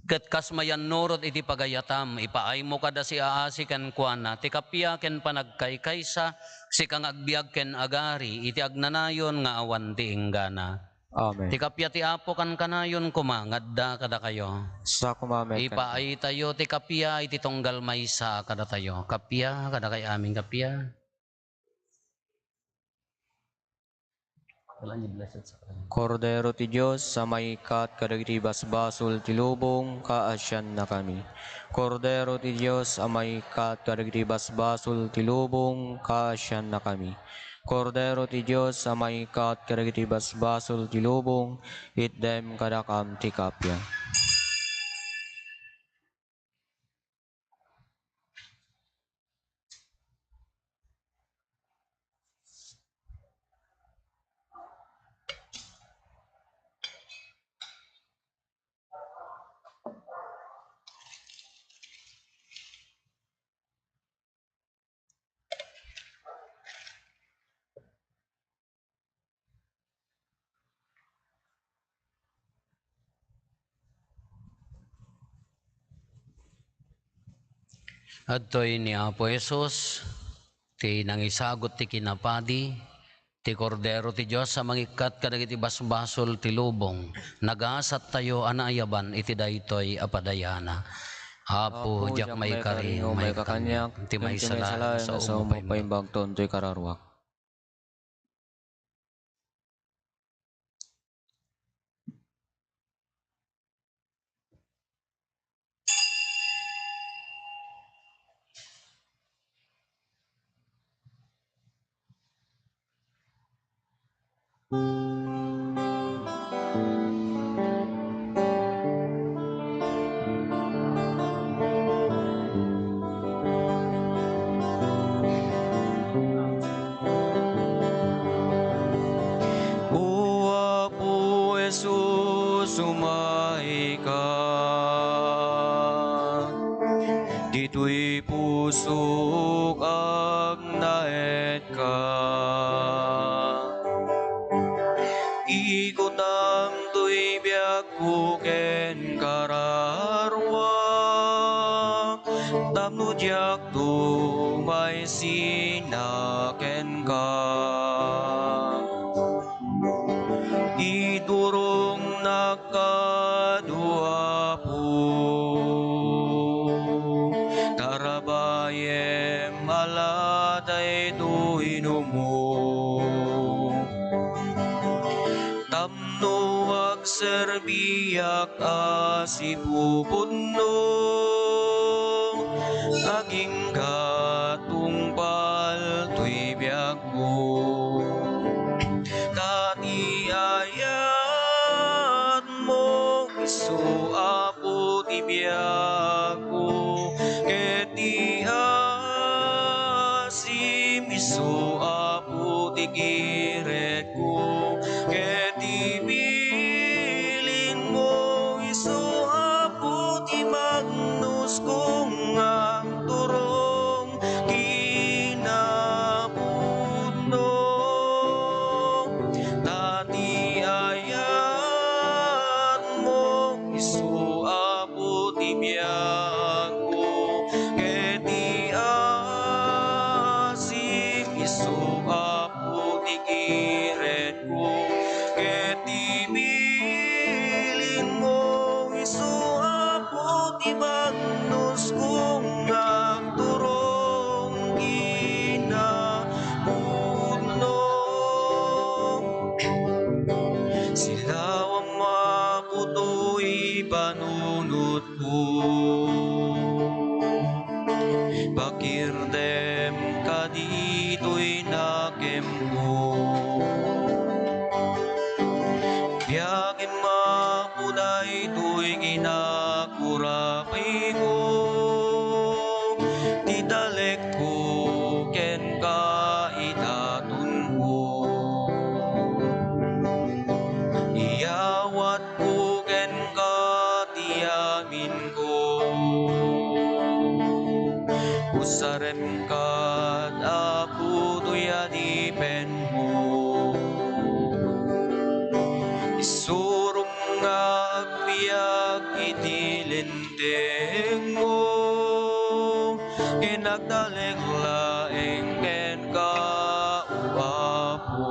Ket kas mayannurot iti pagayatam, ipaaymo kada siaasi kenkuana ti kappia ken panagkaykaysa, sika nga agbiag ken agari iti agnanayon nga awan ti inggana. Amen. Ti kappia ti Apo kankanayon koma nga adda kadakayo. Sa koma met kenka. Ipaaytayo ti kappia iti tunggal maysa kadatayo. Kappia, kadakay amin kappia. Kordero ti Dios a maikkat kadagiti basbasol ti lubong, kaasiannakami. Kordero ti Dios a maikkat kadagiti basbasol ti lubong, kaasiannakami. Kordero ti Dios a maikkat kadagiti basbasol ti lubong, itdem kadakam ti kappia. Adtoy ni Apo Jesus, ti nangisagut ti kinapadi, ti Kordero ti Dios a mangikkat kadagiti basbasol ti lubong. Nagasattayo a naayaban iti daytoy a padayana. Apo, diak maikari nga umayka kaniak, ti maysa laeng a sao mo paimbag. Toy kararuak. O Apo Jesus, umayka. Ditoy pusok agnaetka. Ikutam toy biagko ken kararuak, tapno diakto maisina kenka. Iturongnak kano, Apo, tarabayem a la daytoy inumo. Tapno agserbiak a sipupudno, agingga tungpal toy biagko. Ta ti ayatmo isu, Apo, ti biagko, ket ti asim isu, Apo, ti girekko, ket ti bilinmo isu, Apo, ti magnuskong nga agturong kinapudno. Bannosko nga agturong kinapudno. Silawam, Apo, toy panunotko. Pakirdem kadi toy nakemko. Biagim, Apo, daytoy kinakurapiko, ti talekko ken kaidatonko. Iyawatko kenka ti aminko. Usarem kad, Apo, toy adipenmo. Isurom nga agbiag iti lintengmo, ken agtalek laeng kenka, O Apo.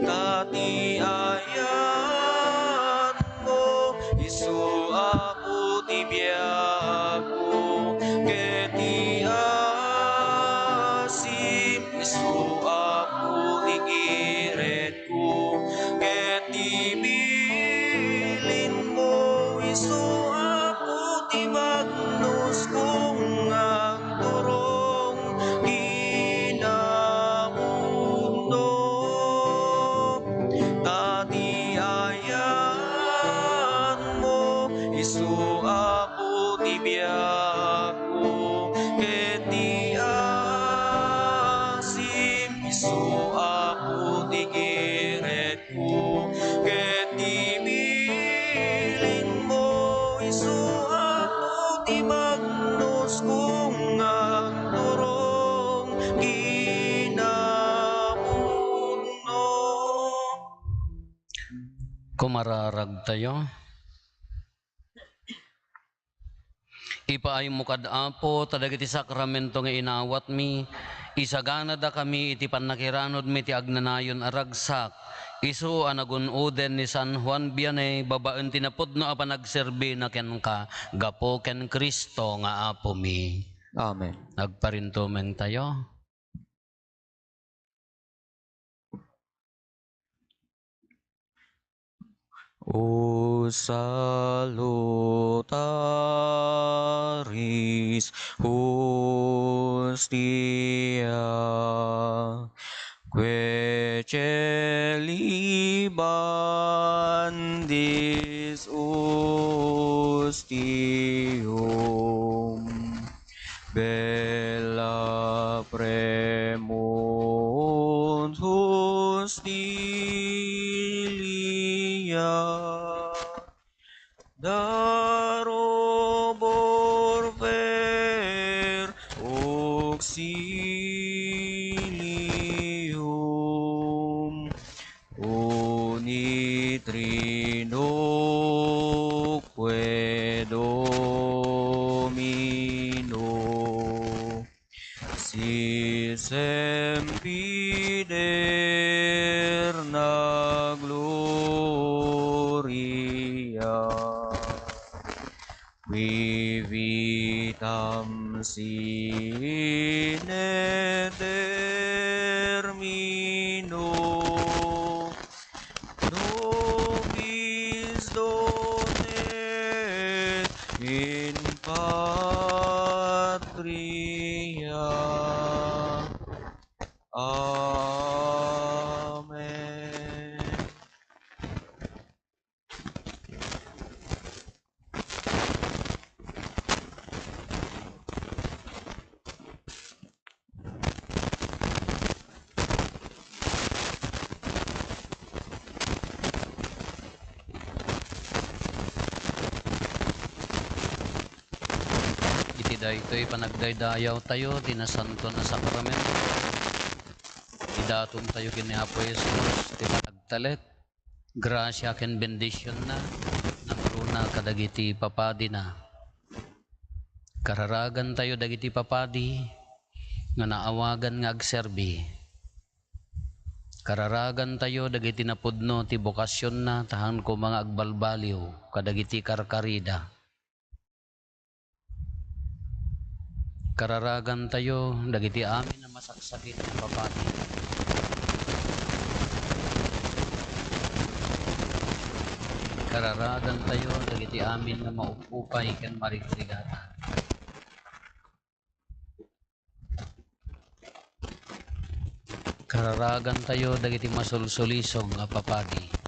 Ta ti ayat mo, isu, Apo, ti biagko, ket ti asim, isu, Apo, ti kiretko, ket ti bilinmo, isu, Apo, ti bagnosko nga agturong kinapudno. Ta ti ayatmo, isu, Apo, ti biagko, ket ti asim, isu, Apo, ti kiretko, ket ti bilinmo, isu, Apo, ti bagnosko nga agturong kinapudno. Kumararagtayo. Ipaaymo kad, Apo, ta dagiti sakramento nga inawatmi, isaganadakami iti pannakiranudmi ti agnanayon a ragsak, isu a nagun-oden ni San Juan Vianney babaen ti napudno a panagserbina kenka gapu ken Cristo nga Apomi. Amen. Agparintumengtayo. O salutaris hostia, que celebandis ostium, bella premunt hostilia, darobor per auxilium, unitrinoque Domino, si semper gloria, qui vitam sine termino nobis donet in patria. Amen. Iti daytoy panagdaydayawtayo ti Nasanto a Sakramento, idatontayo ken ni Apo Jesus ti panagtalek, grasia ken bendisionna, nangruna kadagiti papadina. Kararagantayo dagiti papadi nga naawagan nga agserbi. Kararagantayo dagiti napudno ti bokasionna, ta haan koma nga agbalbaliw kadagiti karkarida. Kararagantayo dagiti amin a masaksakit nga papadi. Kararagantayo dagiti amin nga maupupay ken marigrigatan. Kararagantayo dagiti masulsulisog nga papadi.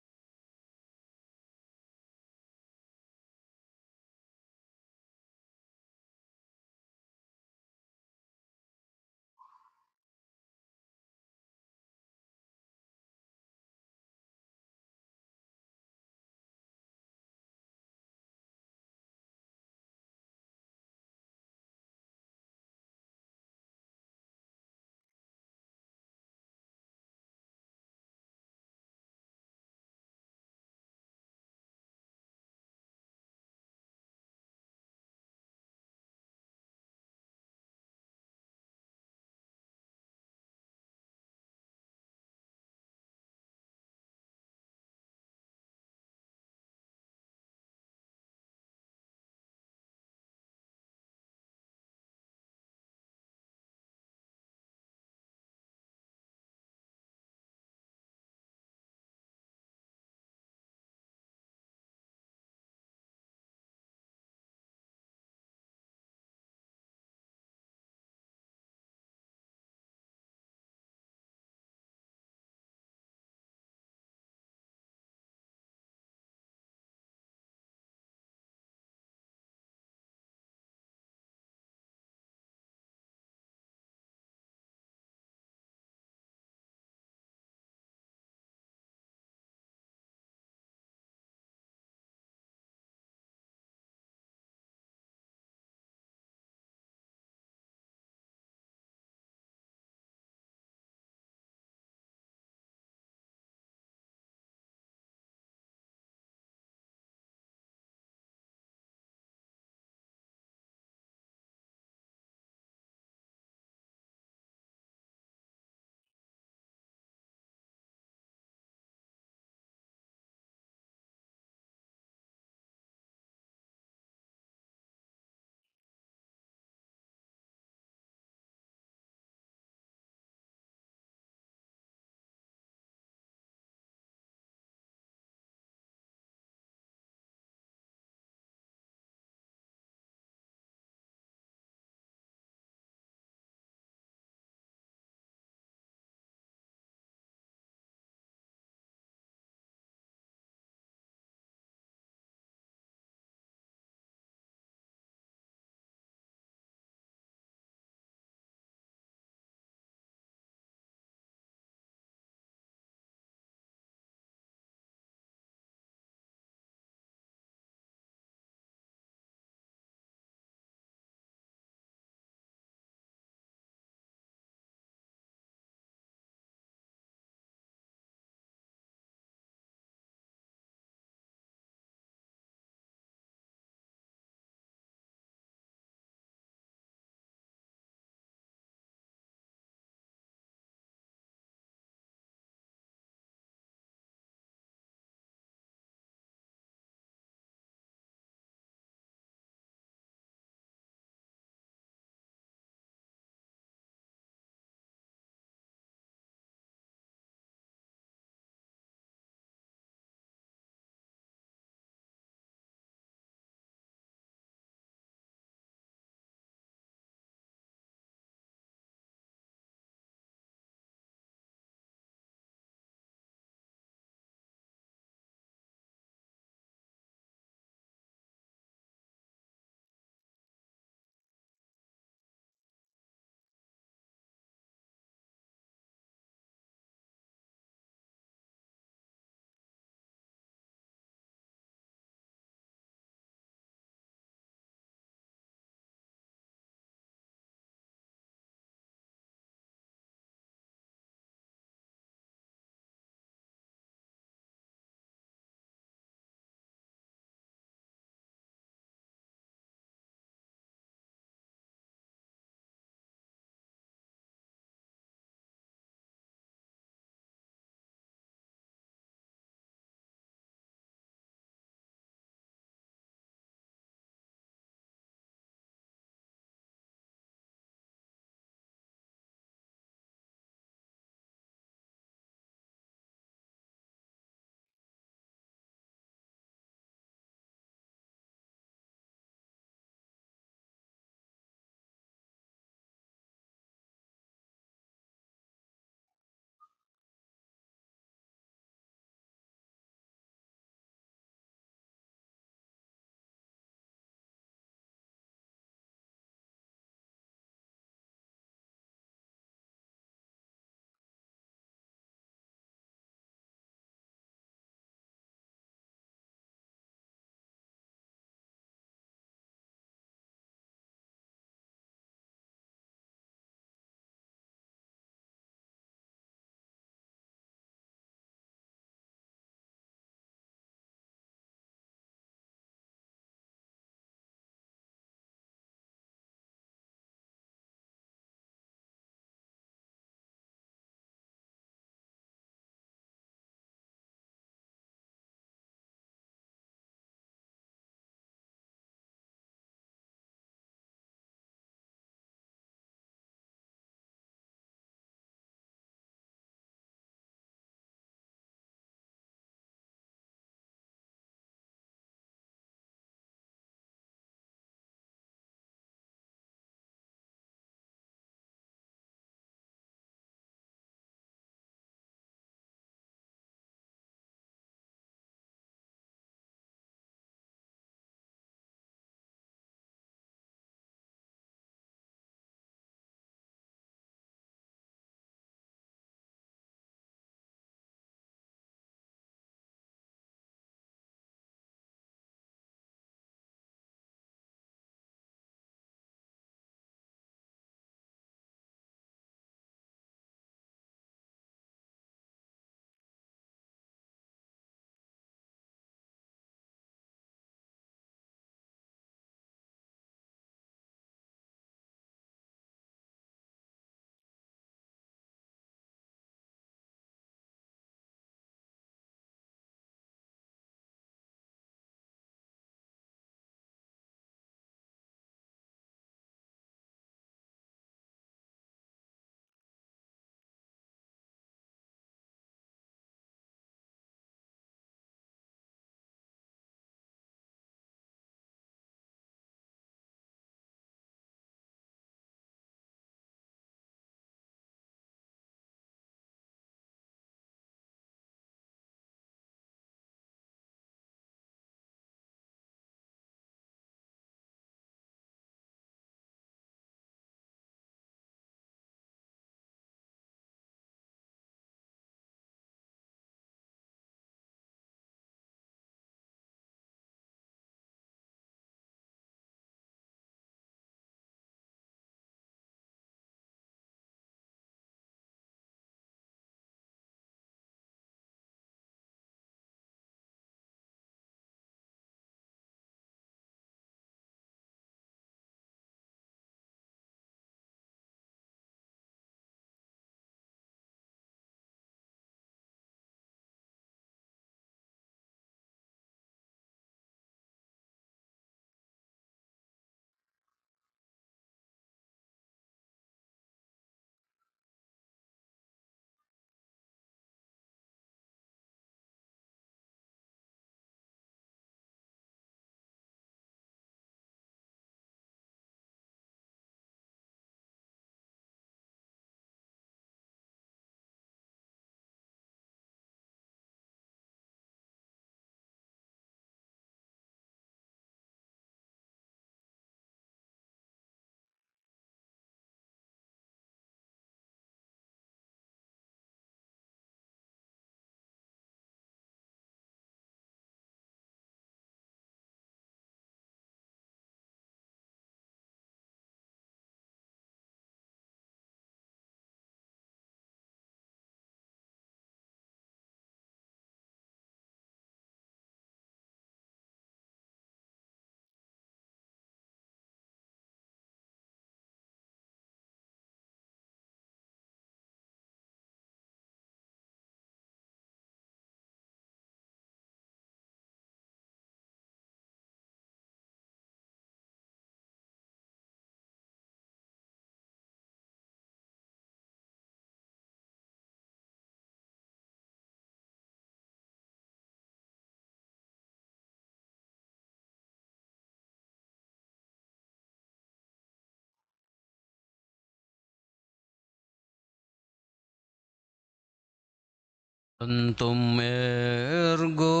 Tantum ergo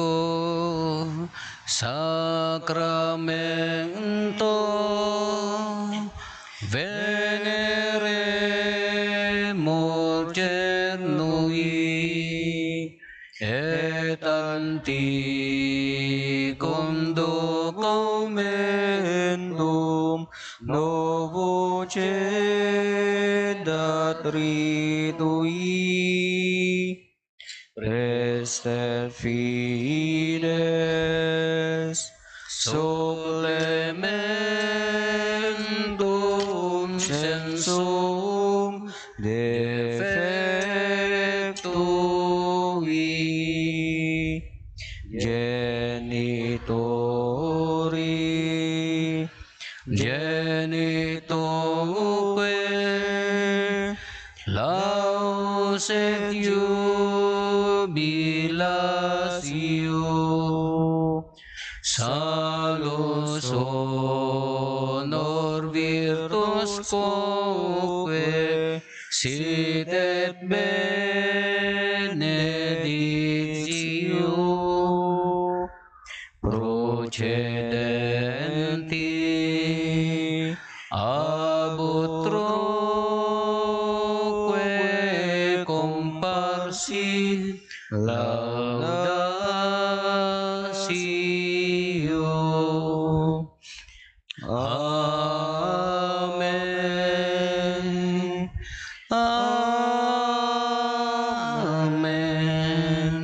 sacramento veneremur cernui et antiquum documentum novo cedat ritui. Restet fides supplementum censum defectui genitori genitoque lauset jubilatio, salus honor virtus quoque sit et benedictio procedenti ab utroque comparsit laudatio. Amen. Amen.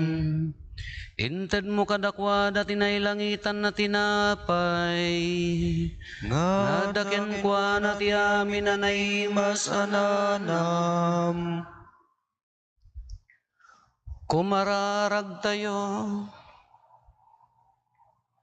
Intedmo kadakuada ti nailangitan a tinapay, nga adda kenkuana ti amin a naimas a naanam. Kumararagtayo.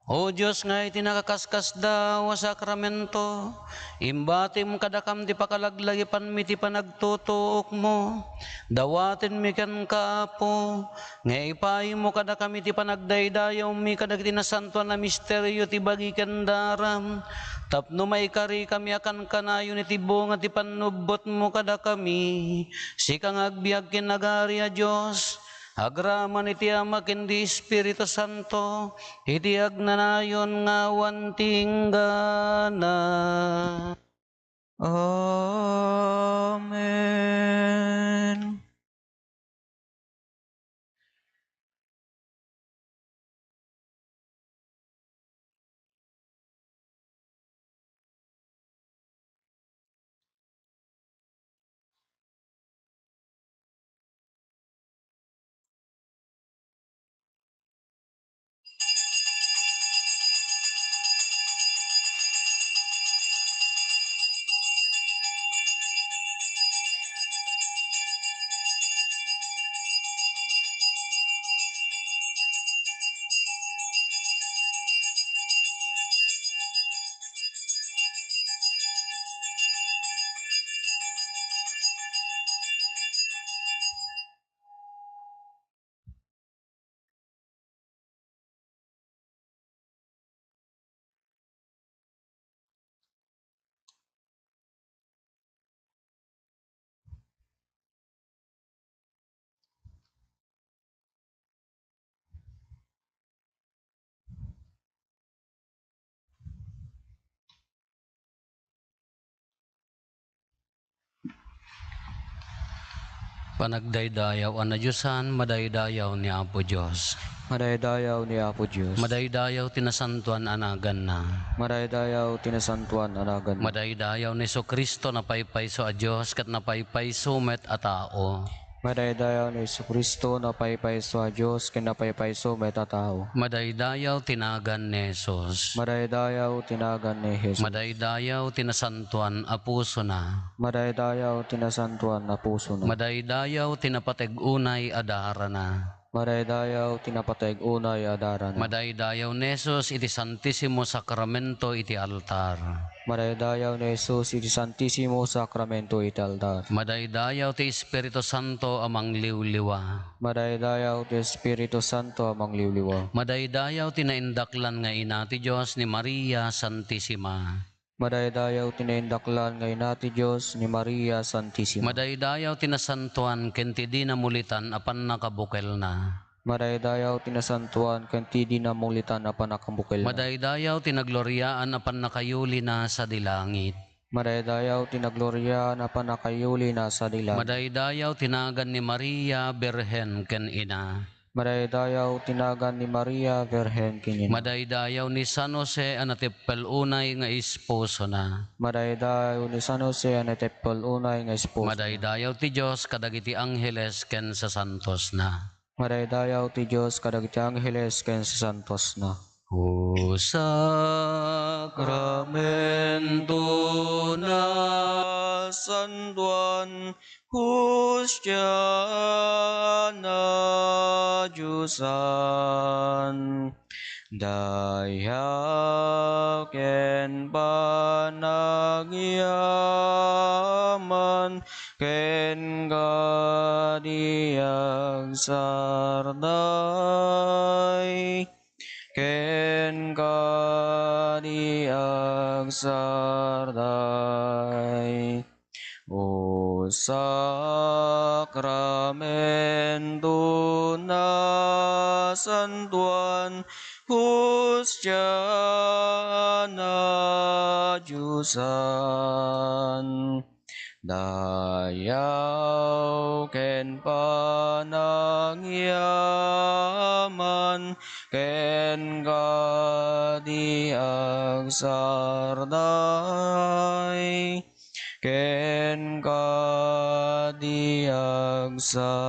O Dios nga iti nakaskasdaaw a sakramento, imbatim kadakam ti pakalaglagipanmi ti panagtutuokmo. Dawatenmi kenka, Apo, nga ipaaymo kadakami ti panagdaydayawmi kadagiti nasantoan a misterio ti bagi ken daram, tapno maikarikami a kankanayon iti bunga ti pannubbotmo kadakami. Sika nga agbiag ken agari a Dios, agraman iti Ama ken ti Espiritu Santo, iti agnanayon nga awan ti inggana. Amen. Panagdaydayaw a nadiosan, madaydayaw ni Apo Dios. Madaydayaw ni Apo Dios. Madaydayaw ti nasantoan a naganna. Madaydayaw ti nasantoan a naganna. Madaydayaw ni Jesu-Cristo, napaypayso a Dios ket napaypayso met a tao. Madaydayaw ni Jesu-Cristo, napaypayso a Dios ken napaypayso met a tao. Madaydayaw ti nagan ni Jesus. Madaydayaw ti nagan ni Jesus. Madaydayaw ti nasantoan a pusona. Madaydayaw ti nasantoan a pusona. Madaydayaw ti napateg unay a darana. Madaydayaw ti napateg unay a darana. Madaydayaw ni Jesus iti Santisimo Sakramento iti altar. Madaydayaw ni Jesus iti Santisimo Sakramento iti altar. Madaydayaw ti Espiritu Santo a mangliwliwa. Madaydayaw ti Espiritu Santo a mangliwliwa. Madaydayaw ti naindaklan nga ina ti Dios ni Maria Santisima. Madaydayaw ti naindaklan nga ina ti Dios ni Maria Santisima. Madaydayaw ti nasantoan ken ti dina mulitan a pannakabukelna. Madaydayaw ti nasantoan ken ti dina mulitan a pannakabukelna. Madaydayaw ti nagloriaan a pannakayulina sadi langit. Madaydayaw ti nagloriaan a pannakayulina sadi langit. Madaydayaw ti nagan ni Maria, Birhen ken Ina. Madaydayaw ti nagan ni Maria, Birhen ken Ina. Madaydayaw ni San Jose a nateppel unay nga esposona. Madaydayaw ni San Jose a nateppel unay nga esposona. Madaydayaw ti Dios kadagiti angheles ken sasantosna. Madaydayaw ti Dios kadagiti angheles ken sasantosna. O sakramento na santuan, hostia na diosan, dayaw ken panagyaman, ken kadi agsarday, ken kadi agsarday. O sakramento na santuan, hostia na diosan, dayaw ken panagyaman, ken kadi agsarday, ken kadi agsarday.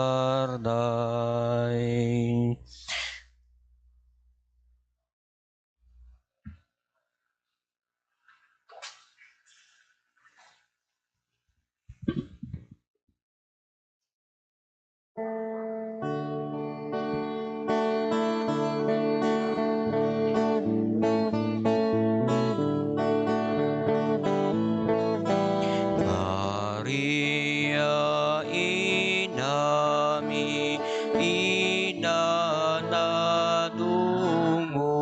Maria, inami, ina na dumo,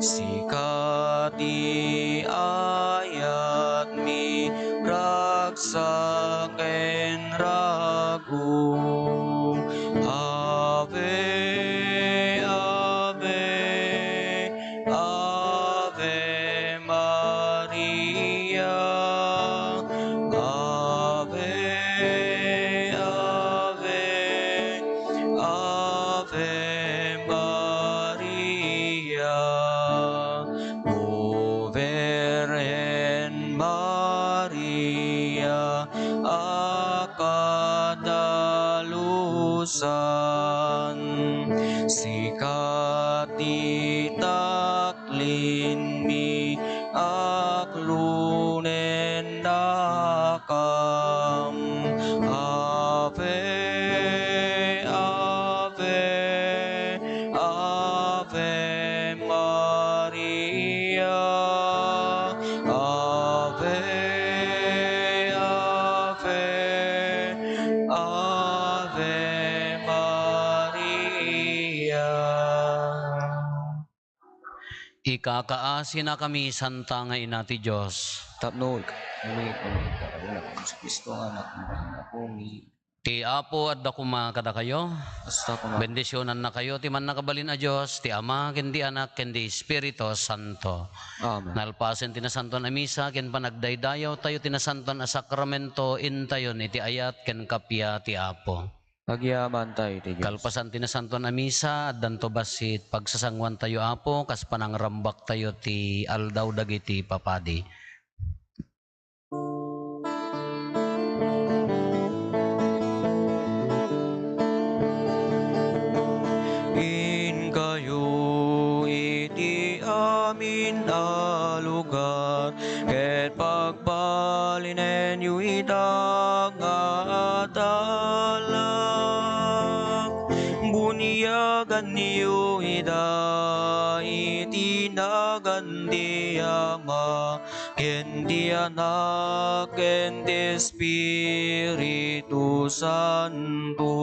sika ti ayatmi, ragsak ken rago. Ave, ave, Ave Maria, Ave, Ave, Ave Maria. O Birhen Maria a kadalusan, sika ti taklinmi, aklonennakam. Ave, Ave, Ave Maria, Ave, Ave, Ave Maria. Ikakaasinakami, Santa nga Ina ti Dios. Tapno ikami, ken ni Jesu Cristo nga Anak, Apo mi. Ti Apo adda koma kadakayo. Kasta koma. Bendisionannakayo ti Mannakabalin a Dios, ti Ama, ken ti Anak, ken ti Espiritu Santo. Amen. Nalpasen ti Nasantoan a Misa ken panagdaydayawtayo ti nasantoan a sakramento, intayon iti ayat ken kappia ti Apo. Agyamankami iti Dios. Kalpasan ti Nasantoan a Misa, addanto bassit pagsasangoantayo, Apo, kas panangrambaktayo ti Aldaw dagiti Papadi. Inkayo iti amin a lugar, ket pagbalinenyo ida nga adalak. Bunyaganyo ida iti nagan ti Ama, ken ti Anak, ken ti Espiritu Santo.